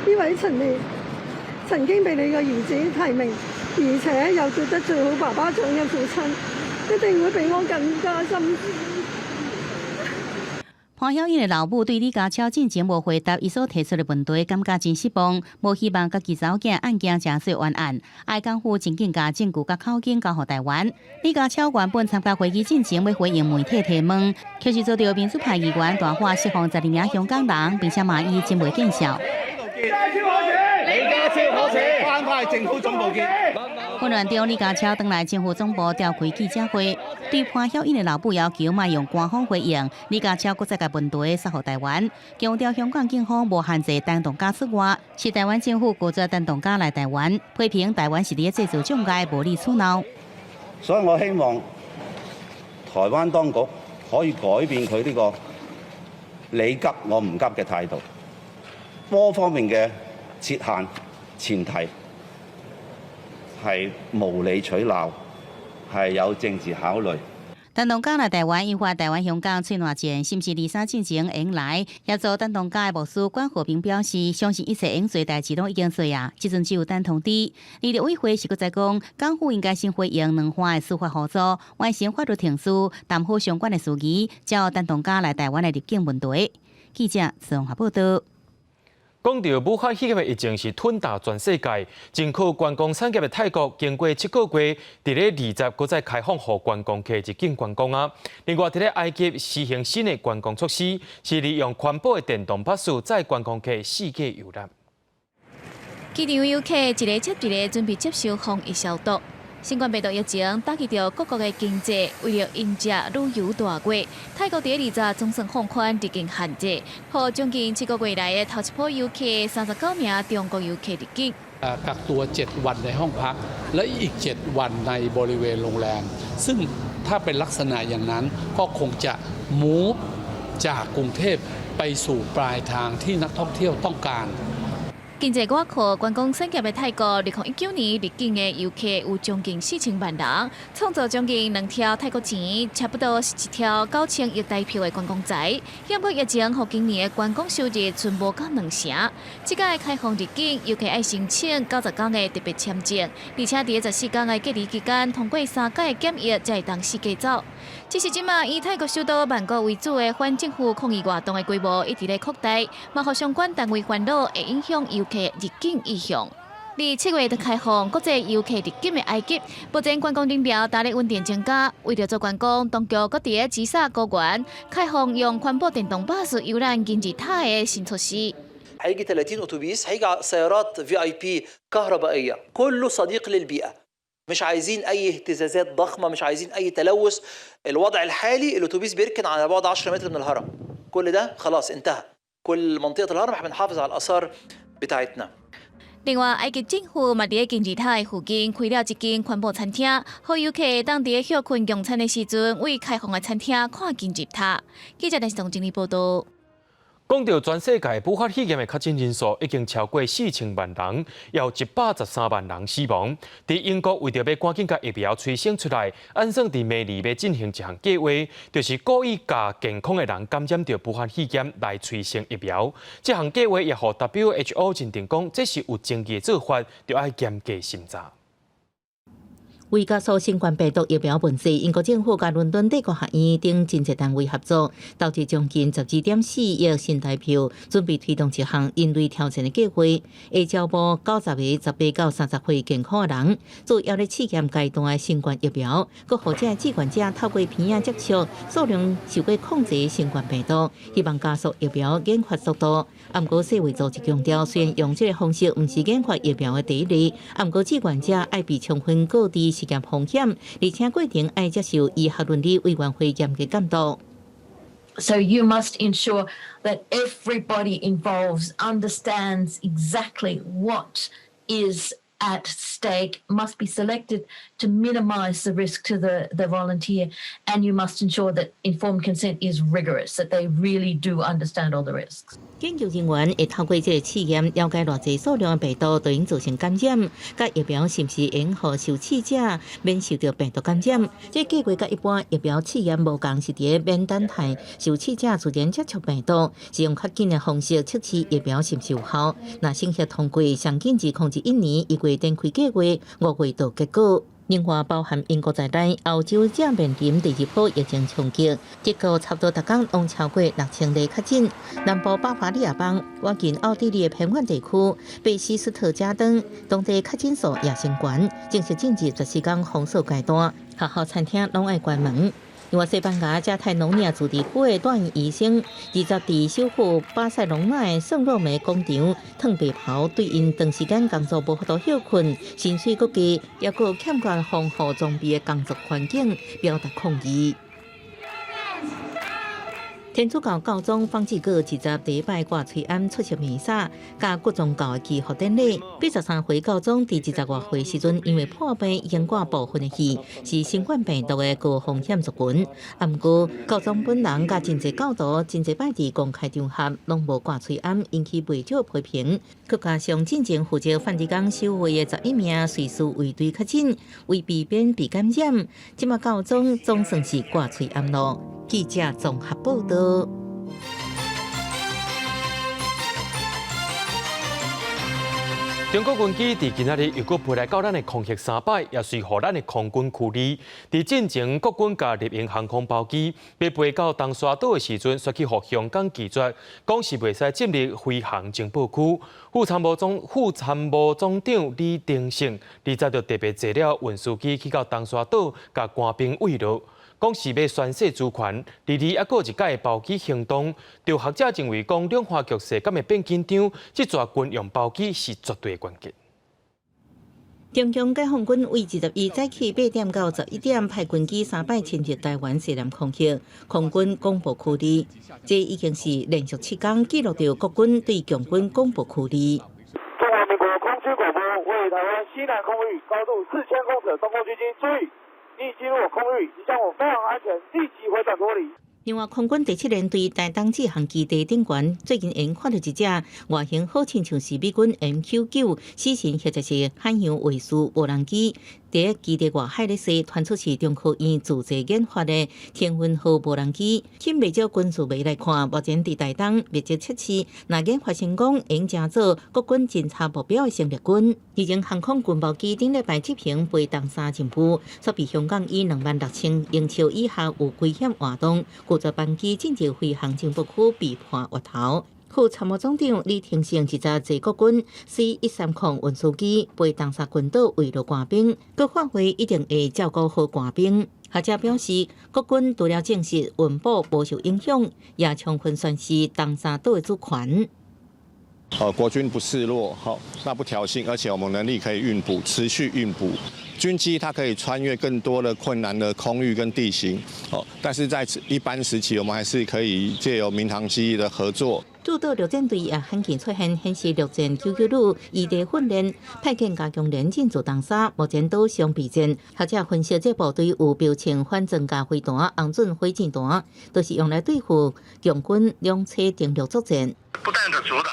[SPEAKER 15] 呢位曾經被你個兒子提名，而且又奪得最好爸爸獎嘅父親，一定會比我更加心。
[SPEAKER 2] 潘曉穎的老母對李家超進前無回答伊所提出的問題，感覺真失望，無希望家己查某囝案件成做冤案，愛港府真緊共證據佮口供交予台灣。李家超原本參加會議進前欲回應媒體提問，卻是遭著民主派議員大喊釋放12名香港人，並且罵伊真袂見笑。
[SPEAKER 7] 李家超可恥，李家超可恥，返返去政府總部見。
[SPEAKER 2] 混亂中，李家超轉來政府總部召開記者會，對潘曉穎的老母要求莫用官方回應，李家超閣再共問題煞予台灣，強調香港警方無限制陳同佳出外，是台灣政府拒絕陳同佳來台灣，批評台灣是佇咧製造障礙，無理取鬧。
[SPEAKER 19] 所以我希望台灣當局可以改變佢呢個你急我唔急嘅態度。多方面嘅設限前提係無理取鬧，係有政治考慮。
[SPEAKER 2] 陳同佳來台灣引發台灣香港喙瀾戰，是毋是23進前會來？協助陳同佳的牧師關和平表示，相信一切應做代誌攏已經做啊，這陣只有等通知。而陸委會是閣再講，港府應該先回應兩岸的司法合作，完成法律程序，談好相關的事宜，才有陳同佳來台灣的入境問題。記者綜合報導。
[SPEAKER 1] 講到武漢肺炎的疫情是吞噬全世界，真靠觀光產業的泰國，經過7個月，佇咧20閣再開放予觀光客入境觀光啊。另外，佇咧埃及實行新的觀光措施，是利用環保的電動巴士載觀光客四界遊覽。
[SPEAKER 20] 機場遊客一个接一个準備接受防疫消毒。新冠病毒疫情打擊著各國的經濟，為著迎接旅遊大月，泰國佇20總算放寬入境限制，予將近7個月來的頭一波遊客39名中國遊客入境。
[SPEAKER 25] กักตัว 7 วันในห้องพัก และอีก 7 วันในบริเวณโรงแรม ซึ่งถ้าเป็นลักษณะอย่างนั้นก็คงจะ move จากกรุงเทพไปสู่ปลายทางที่นักท่องเที่ยวต้องการ
[SPEAKER 20] 经济倚靠观光产业的泰国，2019年入境的游客有将近4000万人，创造将近2兆泰国钱，差不多是1兆9000亿台票的观光财。不过疫情予今年的观光收入賰无到两成。這擺開放入境，遊客愛申請90天的特別簽證，而且佇14天的隔離期間通過三擺檢疫，才會當四界走。只是這馬以泰國首都曼谷為主的反政府抗議活動的規模一直咧擴大，嘛予相關單位煩惱會影響遊客入境意向。佇7月就開放國際遊客入境的埃及，目前觀光人潮逐日穩定增加。為著做觀光，當局閣佇咧吉薩高原開放用環保電動巴士遊覽金字塔的新措施。
[SPEAKER 3] هيجي 30 اتوبيس، هيجي سيارات VIP كهربائيه، كله صديق للبيئه. مش عايزين اي اهتزازات ضخمه، مش عايزين اي تلوث. الوضع الحالي الاتوبيس بيركن على بعد 10 متر من الهرم. كل ده خلاص انتهى. كل منطقه الهرم احنا بنحافظ على الاثار بتاعتنا.
[SPEAKER 20] 另外，埃及政府嘛佇咧金字塔的附近開了一間環保餐廳，予遊客會當佇咧歇睏用餐的時陣，對開放的餐廳看金字塔。記者電視總經理報道。
[SPEAKER 1] 講到全世界武漢肺炎的確診人數已經超過4000萬人，有113萬人死亡。佇英國為著欲趕緊共疫苗催生出來，按算佇明年欲進行一項計劃，就是故意共健康的人感染著武漢肺炎來催生疫苗。這項計劃也予 WHO 認定講，這是有爭議的做法，著愛嚴格審查。
[SPEAKER 23] 為加速新冠病毒疫苗問世，英國政府佮倫敦帝國學院等真濟單位合作，投資將近12.4億新台票，準備推動一項人類挑戰的計劃，會招募90个18到30歲健康的人，做抑咧試驗階段的新冠疫苗，閣予這志願者透過鼻仔接觸數量受過控制的新冠病毒，希望加速疫苗研發速度。啊，毋過世衛組織強調，雖然用這個方式毋是研發疫苗的第一例，啊，毋過志願者愛被充分告知試驗風險，而且過程愛接受醫學倫理委員會嚴格監督。
[SPEAKER 4] So you must ensure that everybody involved understands exactly what is at stake, must be selected to minimize the risk to the volunteer, and you must ensure that informed consent is rigorous, that they really do understand all the risks.
[SPEAKER 23] 研究人員會透過這個試驗了解偌濟數量的病毒對𪜶造成感染，佮疫苗是毋是會予受試者免受著病毒感染。這計劃佮一般疫苗試驗無仝，是佇咧免等待受試者自然接觸病毒，是用較緊的方式測試疫苗是毋是有效。若審核通過，上緊2021年1月展開計劃，5月就結果。另外，包含英國在內，歐洲正面臨第二波疫情衝擊，結果差不多逐工攏超過6000例確診。南部巴伐利亞邦、倚近奧地利的偏遠地區，貝斯斯特加登，當地確診數也升懸，正式進入14天封鎖階段，學校、餐廳攏愛關門。另外，西班牙加泰隆尼亞自治區的住院醫生，20佇首府巴塞隆納的聖洛梅廣場脫白袍，對𪜶長時間工作無法度歇睏，薪水閣低，抑閣欠缺防護裝備的工作環境，表達抗議。天主教教宗方濟各20第一擺掛喙罨出席彌撒，佮各宗教的祈福典禮。83歲教宗佇20外歲時陣，因為破病已經掛部分的戲，是新冠病毒的高風險族群。啊，毋過教宗本人佮真濟教徒真濟擺佇公開場合攏無掛喙罨，引起袂少批評。閣加上進前負責梵蒂岡守衛的11名瑞士衛隊確診，為避免被感染，這馬教宗總算是掛喙罨囉。記者綜合報道。
[SPEAKER 1] 中國軍機佇今仔日又閣飛來到咱的空域三擺，也隨予咱的空軍驅離。佇進前，國軍共獵鷹航空包機欲飛到東沙島的時陣，煞去予香港拒絕，講是袂使進入飛航情報區。副參謀總長李登勝20就特別坐了運輸機去到東沙島，共官兵慰勞。講是欲宣示主權，而而猶閣有一擺包機行動，就學者認為講兩岸局勢敢會變緊張，這逝軍用包機是絕對的關鍵。
[SPEAKER 23] 中共解放軍對21早起8點到11點派軍機三擺侵入台灣西南空域，空軍廣播驅離，這已經是連續7天記錄著國軍對共軍廣播驅離。
[SPEAKER 5] 中華民國空軍廣播，位於台灣西南空域，高度4000公尺，東方軍機注意。你已進入我空域，影響我飛航安全，立即回轉脫離。
[SPEAKER 23] 另外，空軍第七聯隊台東志航基地頂懸，最近𪜶看著一隻外形好親像是美軍 MQ-9死神或者是海洋衛士無人機，佇基地外海咧踅，傳出是中科院自製研發的天雲號無人機。吸引袂少軍事迷來看，目前佇台東密集測試，若研發成功，會成做國軍偵察目標的生力軍。而前航空軍包機頂禮拜執行飛東沙任務，煞被香港以26,000英尺以下有危險活動，拒絕班機進入飛航情報區，被判越頭。副參謀總長李廷勝二十坐國軍 C-130運輸機飛東沙群島慰勞官兵，閣發揮一定會照顧好官兵。學者表示，國軍除了證實運補無受影響，也充分宣示東沙島的主權。
[SPEAKER 8] 國軍不示弱，好，那不挑釁，而且我們能力可以運補，持續運補。軍機它可以穿越更多的困難的空域跟地形，哦，但是在一般時期，我們還是可以借由民航機的合作。
[SPEAKER 23] 駐島陸戰隊也罕見出現顯示陸戰99旅異地訓練，派遣加強連進駐東沙，目前島上備戰。學者分析，這部隊有標槍反裝甲飛彈、紅準火箭彈，都是用來對付共軍兩棲登陸作戰。
[SPEAKER 9] 不斷的阻擋，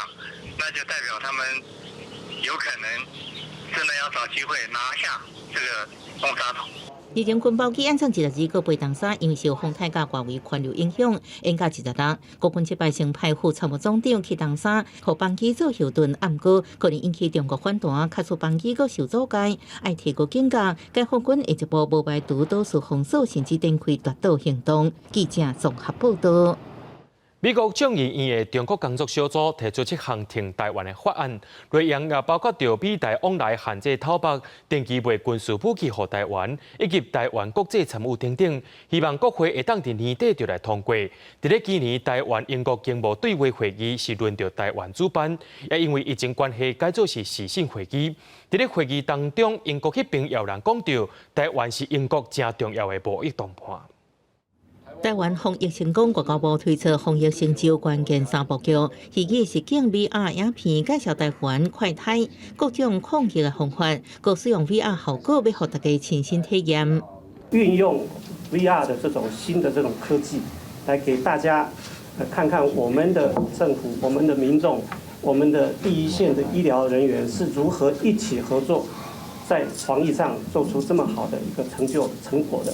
[SPEAKER 9] 那就代表他們有可能真的要找機會拿下這個東沙島。
[SPEAKER 23] 而前軍包機按算22號飛東沙，因為受風颱佮外圍環流影響，延到26。國軍這擺先派副參謀總長去東沙，予班機做後盾，毋過可能引起中國反彈，卡使班機閣受阻礙，愛提高警覺。解放軍下一步無排除島嶼封鎖，甚至展開奪島行動。記者綜合報道。
[SPEAKER 1] 美國眾議院的中國工作小組提出七項挺台灣的法案，內容也包括著美台往來限制透北、定期賣軍事武器予台灣，以及台灣國際參與等等。希望國會會當佇年底就來通過。佇咧今年台灣英國經貿對話會議是輪著台灣主辦，也因為疫情關係改做是視訊會議。佇咧會議當中，英國彼邊也有人講著，台灣是英國誠重要的貿易同伴。
[SPEAKER 23] 台灣防疫成功，外交部推出防疫成就關鍵三步驟，虛擬實境 VR 影片介紹台灣快篩各種抗疫的方法，閣使用 VR 效果，欲予大家親身體驗。
[SPEAKER 10] 運用 VR 的這種新的這種科技，來給大家看看我們的政府、我們的民眾、我們的第一線的醫療人員是如何一起合作，在防疫上做出這麼好的一個成就成果的。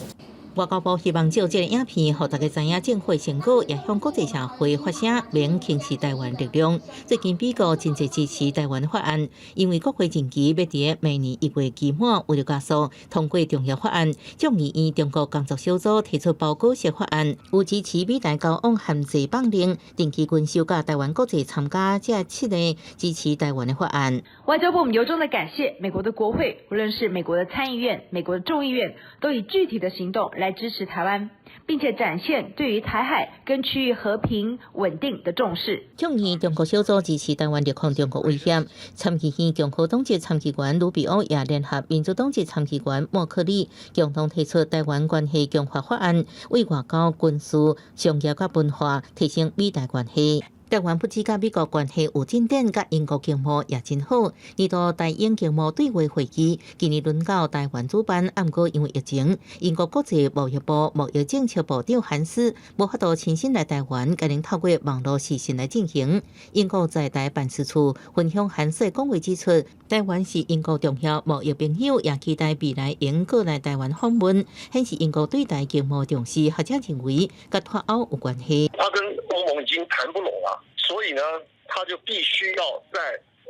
[SPEAKER 23] 外交部希望藉這个影片，予大家知影政府成果，也向國際社會發聲，免輕視台灣力量。最近美國真濟支持台灣法案，因為國會任期欲佇明年1月期滿，為著加速通過重要法案，眾議院中國工作小組提出包裹式法案，有支持美台交往限制放令、定期軍售佮台灣國際參加這七個支持台灣的法案。
[SPEAKER 11] 外交部，我們由衷的感謝美國的國會，無論是美國的參議院、美國的眾議院，都以具體的行動來支持台灣，並且展現對於台海跟區域和平穩定的重視。
[SPEAKER 23] 眾議中國小組支持台灣力抗中國威脅，參議院共和黨籍參議員盧比歐也聯合民主黨籍參議員莫克里，共同提出台灣關係強化法案，為外交、軍事、商業佮文化提升美台關係。台灣不只佮美國關係有進展，佮英國經貿也真好。年度台英經貿對話會議今年輪到台灣主辦，毋過因為疫情，英國國際貿易部貿易政策部長韓斯無法度親身來台灣，改成透過網路視訊來進行。英國在台辦事處分享韓斯講話指出，台灣是英國重要貿易朋友，也期待未來英國來台灣訪問，顯示英國對台經貿重視。學者認為，佮脫歐有關係。
[SPEAKER 5] 他跟歐盟已經談不攏了，所以呢，他就必須要在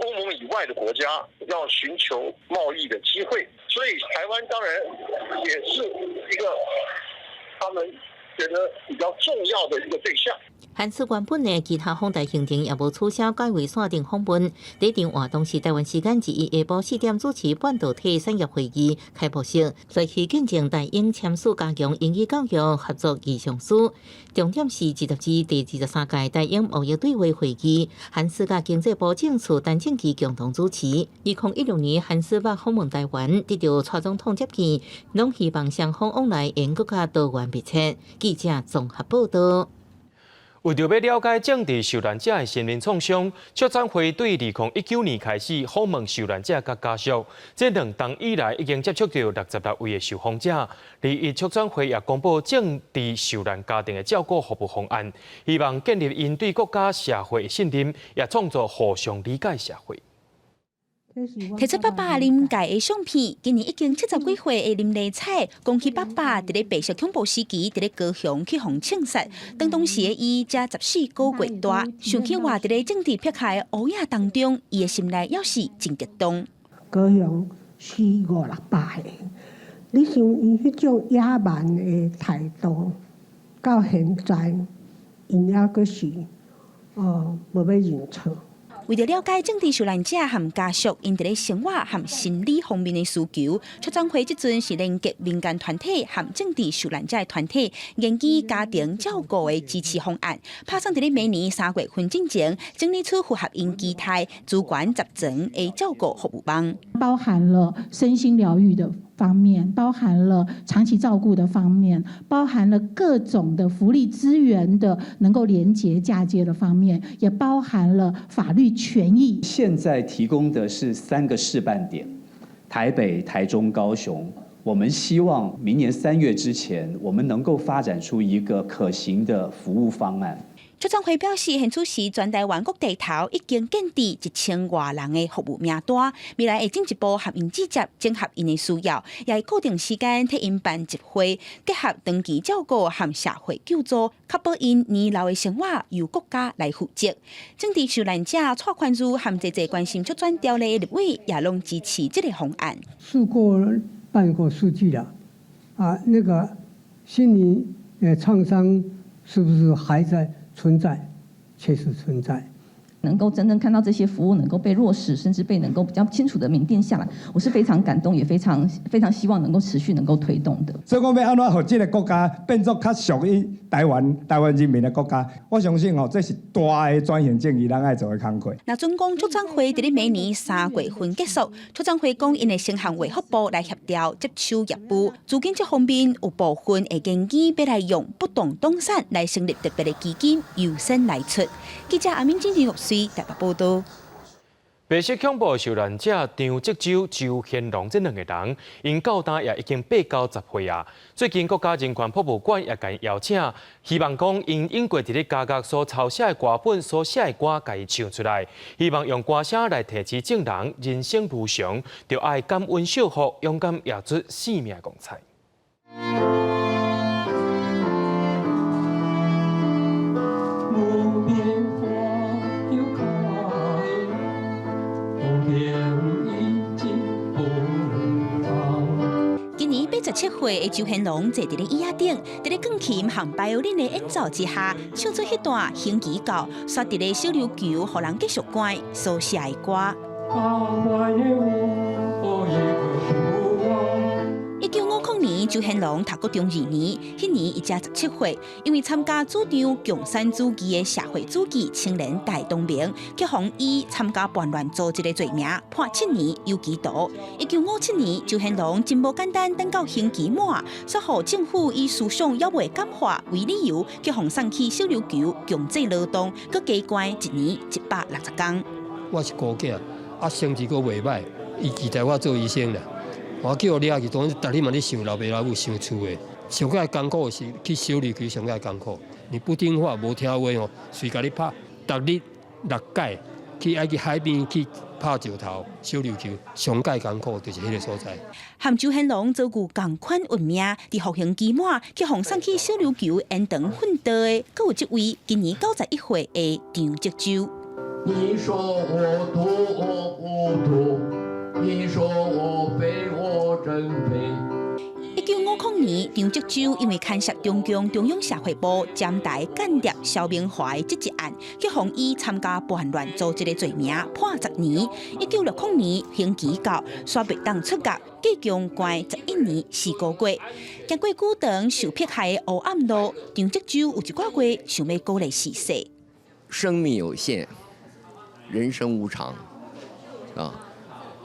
[SPEAKER 5] 歐盟以外的國家要尋求貿易的機會，所以台灣當然也是一個他們覺得比較重要的一個對象。
[SPEAKER 23] 韓斯原本的其他訪台行程也無取消，改為線頂訪問。第一場活動是台灣時間21下晡4點主持半導體產業會議開幕式，隨去見證台英簽署加強英語教育合作意向書。重點是20至第23屆台英貿易對話會議，韓斯佮經濟部政次陳正祺共同主持。2016年，韓斯捌訪問台灣，得著蔡總統接見，攏希望雙方往來會閣較多元密切。記者綜合報道。
[SPEAKER 1] 為著欲了解政治受難者的心靈創傷，促轉會對2019年開始訪問受難者佮家屬，這2冬以來已經接觸著66位的受訪者。而伊促轉會也公布政治受難家庭的照顧服務方案，希望建立𪜶對國家社會的信任，也創造互相理解社會。
[SPEAKER 12] 提出爸爸臨界的相片，今年已經70幾歲的林麗彩，講起爸爸佇咧白色恐怖時期，佇咧高雄去予槍殺，當時的伊才14個月大，想起活佇咧政治迫害的烏影當中，伊的心內猶是真激動。
[SPEAKER 13] 高雄死五六百個，你想𪜶彼種野蠻的態度，到現在，𪜶猶閣是無欲認錯。
[SPEAKER 12] 為著了解政治受難者和家屬𪜶佇咧生活和心理方面的需求，促轉會這陣是連結民間團體和政治受難者的團體，研究家庭照顧的支持方案，拍算佇咧明年3月份進前整理出符合𪜶期待資源十全的照顧服務網，
[SPEAKER 14] 包含了身心療癒的方面，包含了長期照顧的方面，包含了各種的福利資源的能夠連結嫁接的方面，也包含了法律權益。
[SPEAKER 16] 現在提供的是3個試辦點，台北、台中、高雄。我們希望明年3月之前，我們能夠發展出一個可行的服務方案。
[SPEAKER 12] 促轉會表示，現此時全台灣各地頭已經建置1000外人的服務名單，未來會進一步和𪜶直接整合𪜶的需要，也會固定時間替𪜶辦集會，結合長期照顧和社會救助，確保𪜶年老的生活由國家來負責。政治受難者蔡寬如和濟濟關心促轉條例的立委也攏支持這個方案。
[SPEAKER 24] 試過半個世紀了，啊，那個心理創傷是不是還在存在？確實存在。
[SPEAKER 26] 能夠真正看到這些服務能夠被落實，甚至被能夠比較清楚的明定下來，我是非常感動，也非常非常希望能夠持續能夠推動的。
[SPEAKER 27] 所以講欲按怎予這个國家變做較屬於台灣人民的國家，我相信吼，這是大的轉型正義，咱愛做的工課。
[SPEAKER 12] 若準講促轉會佇咧明年3月份結束，促轉會講𪜶會先向衛福部來協調接手業務，資金這方面有部分會建議欲來用不動動產來成立特別的基金，優先來出。記者阿敏真玉穗台北報道。
[SPEAKER 1] 白色恐怖受難者張則周、周顯龍這兩个人，𪜶到今也已經80、90歲啊。最近國家人權博物館也共𪜶邀請，希望講𪜶英國佇咧監獄所抄寫的歌本、所寫的歌，共伊唱出來，希望用歌聲來提醒眾人，人生無常，著愛感恩惜福，勇敢躍出生命光彩。
[SPEAKER 12] 今年87歲的周顯龍坐佇咧椅仔頂，佇咧鋼琴和バイオリン的演奏之下，唱出彼段刑期到，煞佇咧小琉球，予人繼續關所寫的歌。1950年，周顯龍讀國中2年，彼年伊才17歲，因為參加主張共產主義的社會主義青年大同盟，去予以參加叛亂組織的罪名，判7年有期徒。1957年，周顯龍真無簡單，等到刑期滿，煞予政府以思想猶未感化為理由，去予送去小琉球強制勞動，閣加關1年160天。
[SPEAKER 28] 我是孤囝，啊，成績閣袂䆀，伊期待我做醫生啦。我叫我掠去，當時逐日嘛咧想老爸老母，想厝的。上蓋艱苦的是去小琉球，上蓋艱苦。你不聽話、無聽話吼，隨共你拍。逐日6擺去愛去海邊去拍石頭、小琉球，上蓋艱苦就是彼个所在。
[SPEAKER 12] 和周顯龍遭遇仝款運命，佇服刑期滿，去予送去小琉球延長奮鬥的，閣有這位今年91歲的張則周。
[SPEAKER 29] 你說我多糊塗，你說我肥，我真肥。
[SPEAKER 12] 1950年，張則周因為牽涉中共中央社會部贓台間諜蕭明華的這一案，去予以參加叛亂組織的罪名，判10年。1960年，刑期到，煞袂當出獄，繼續關11年4個月。經過久長受迫害的黑暗路，張則周有一寡話想欲鼓勵時勢。
[SPEAKER 30] 生命有限，人生無常，啊，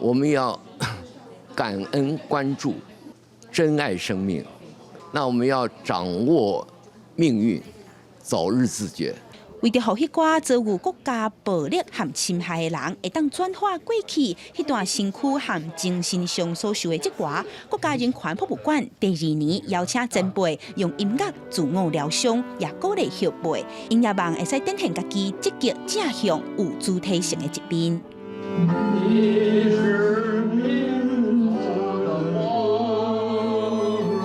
[SPEAKER 30] 我們要感恩關注。珍愛生命，那我們要掌握命運，早日自決。
[SPEAKER 12] 為著予彼寡遭遇國家暴力和侵害的人，會當轉化過去彼段身軀和精神上所受的折磨，國家人權博物館第二年邀請前輩用音樂自我療傷，也鼓勵後輩，𪜶也望會使展現家己積極正向有主體性的一面。
[SPEAKER 29] 你是民族的光榮。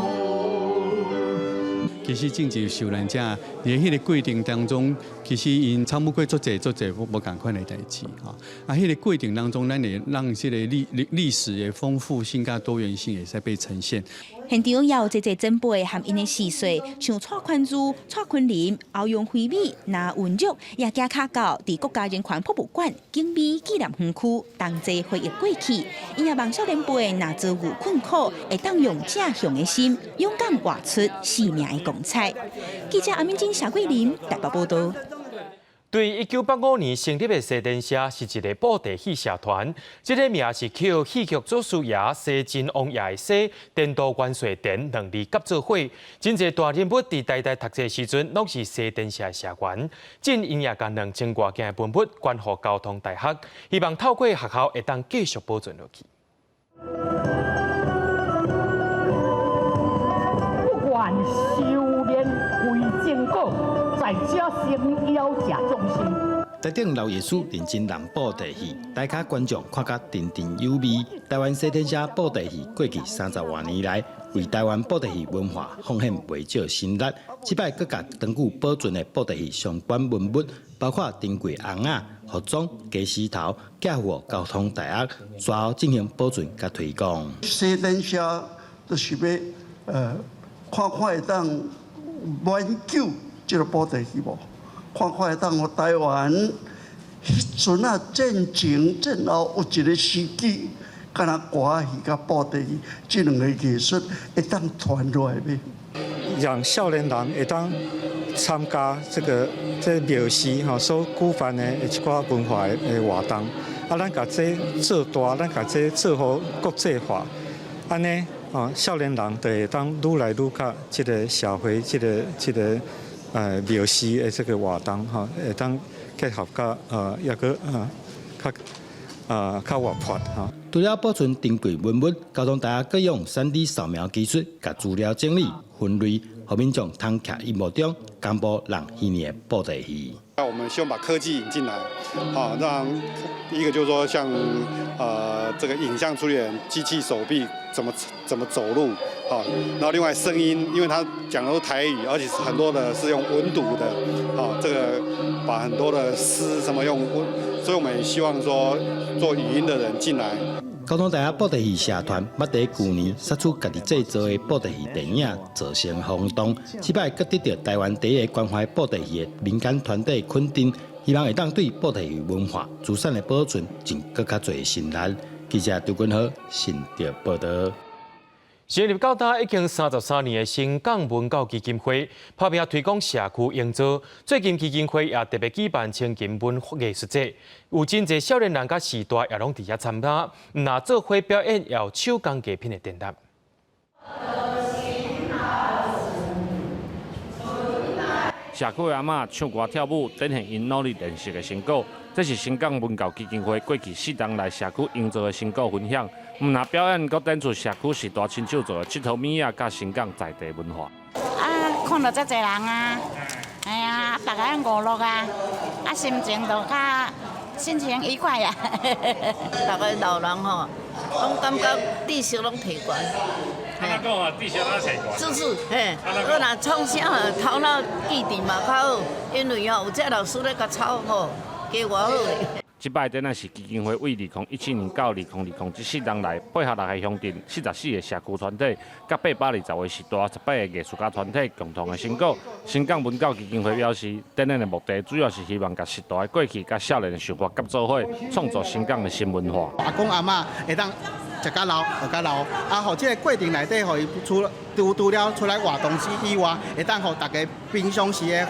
[SPEAKER 2] 其實政治受難者佇彼个過程當中，其實𪜶參與過足濟足濟無仝款的代誌吼。啊，彼个過程當中，咱會讓這個歷史的豐富性佮多元性會使被呈現。
[SPEAKER 12] 現場也有濟濟前輩和𪜶的逝世，像蔡寬柱、蔡坤林、歐陽菲美、林文玉，也行跤到佇國家人權博物館景美紀念園區同齊回憶過去。𪜶也望少年輩若遭遇困苦，會當用正向的心，勇敢活出生命的光彩。記者阿敏晶、謝桂林台北報道。
[SPEAKER 1] 對1985年成立的西電社是一个布袋戲社團，這个名是取戲曲祖師爺西晉王爺的西，顛倒元帥電兩字合做伙。真濟大人物佇台大讀冊時陣，攏是西電社的社員。𪜶也共2000外件的文物捐予交通大學，希望透過學校會當繼續保存落去。
[SPEAKER 6] 不管修煉為正果，在這先要食眾生。
[SPEAKER 7] 台頂老藝師認真人布袋戲，台跤觀眾看甲津津有味。台灣西電社布袋戲過去30外年來，為台灣布袋戲文化奉獻袂少心力。這擺閣共長久保存的布袋戲相關文物，包括珍貴尪仔、服裝、家私頭，寄予交通大學，隨後進行保存佮推廣。
[SPEAKER 15] 西電社就是欲看看會當挽救這个布袋戲無？看看會當予台灣彼陣啊戰前戰後有一个時期，敢若歌仔戲佮布袋戲這兩个藝術會當傳落來欲？
[SPEAKER 17] 讓少年人會當參加這个這廟寺吼所舉辦的一寡文化的活動，啊，咱共這做大，咱共這做予國際化，按呢，哦，少年人就會當愈來愈佮這个社會，這个廟寺的這个活動吼，會當結合佮抑閣較活潑吼。
[SPEAKER 7] 除了保存珍貴文物，交通大學閣用3D 掃描技術，共資料整理分類，予民眾通徛螢幕中公布人彼年的布袋戲。
[SPEAKER 18] 那我們希望把科技引進來，啊，讓一個就是說像這個影像處理人、機器手臂怎麼走路，啊，然後另外聲音，因為他講的都台語，而且很多的是用文讀的，啊，這個把很多的詩什麼用文，所以我們也希望說做語音的人進來。
[SPEAKER 7] 交通大學布袋戲社團捌佇舊年殺出家己製作的布袋戲電影，造成轟動。這擺閣得著台灣第一个關懷布袋戲的民間團體肯定，希望會當對布袋戲文化資產的保存盡閣較濟心力。記者張君豪新竹報導。
[SPEAKER 1] 成立到今已經33年的新港文教基金會，拍拚推廣社區營造。最近基金會也特別舉辦青琴文化藝術節，有真濟少年人佮序大也攏佇遐參加，毋但做伙表演，也有手工藝品的展覽。
[SPEAKER 19] 社區的阿嬤唱歌跳舞，展現𪜶努力練習的成果。這是新港文教基金會過去4年來社區營造的成果分享。毋但表演，閣展出社區序大親手做的𨑨迌物仔，佮新港在地文化。
[SPEAKER 21] 啊，看著遮濟人啊，嘿啊，逐家攏娛樂啊，啊，心情就較心情愉快啊。
[SPEAKER 22] 逐个老人吼，攏感覺知識攏提懸。
[SPEAKER 19] 按怎講啊？知識攏提懸。
[SPEAKER 22] 知識嘿，我若創啥頭腦記佇嘛較好，因為吼有這老師咧共操吼，加偌好咧。
[SPEAKER 19] 這擺展覽是基金會為2017年到2020這4年來，配合6个鄉鎮、44个社區團體，佮820个序大、18个藝術家團體共同的成果。新港文教基金會表示，展覽的目的主要是希望共序大的過去佮少年的想法結做伙，創造新港的新文化。
[SPEAKER 25] 阿公阿嬤會當食較老，學較老，啊，予這个過程內底，予伊除了出來活動之以外，會當予大家平常時的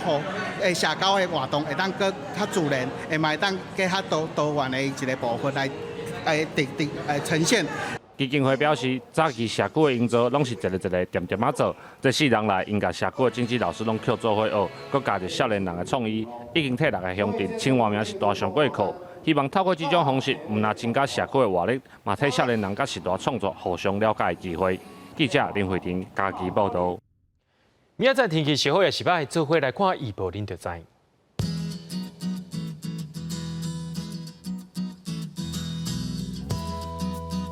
[SPEAKER 25] 予社交的活動，會當閣較自然，會嘛會當閣較多多元的一个部分來來直直來呈現。
[SPEAKER 19] 基金會表示，早期社區的營造攏是一個一個恬恬仔做，這世人來，𪜶共社區的經濟老師攏抾做伙學，閣加入少年人的創意，已經替六个鄉鎮千外名序大上過課。希望透過這種方式，毋但增加社區的活力，嘛替少年人佮序大創作互相了解的機會。記者林慧婷嘉義報導。
[SPEAKER 1] 明仔載天氣是好抑是䆀，做伙來看預報，恁就知。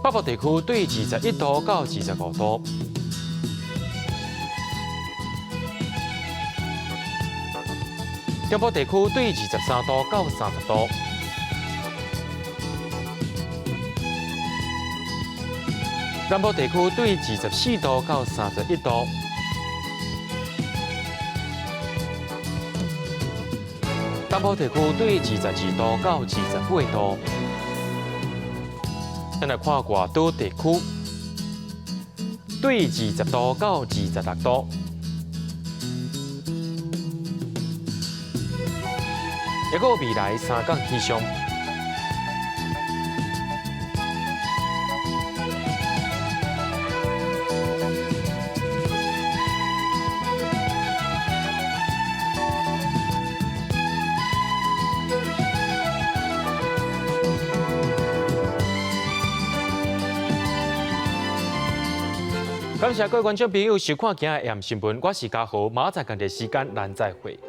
[SPEAKER 1] 北部地區對21度到25度，中部地區對23度到30度，南部地區對24度到31度，東部地區對22度到28度。咱來看外島地區，對20度到26度，抑閣未來三天氣象。感謝各位觀眾朋友收看今日的 AM 新聞，我是嘉豪，明仔載仝個時間，咱再會。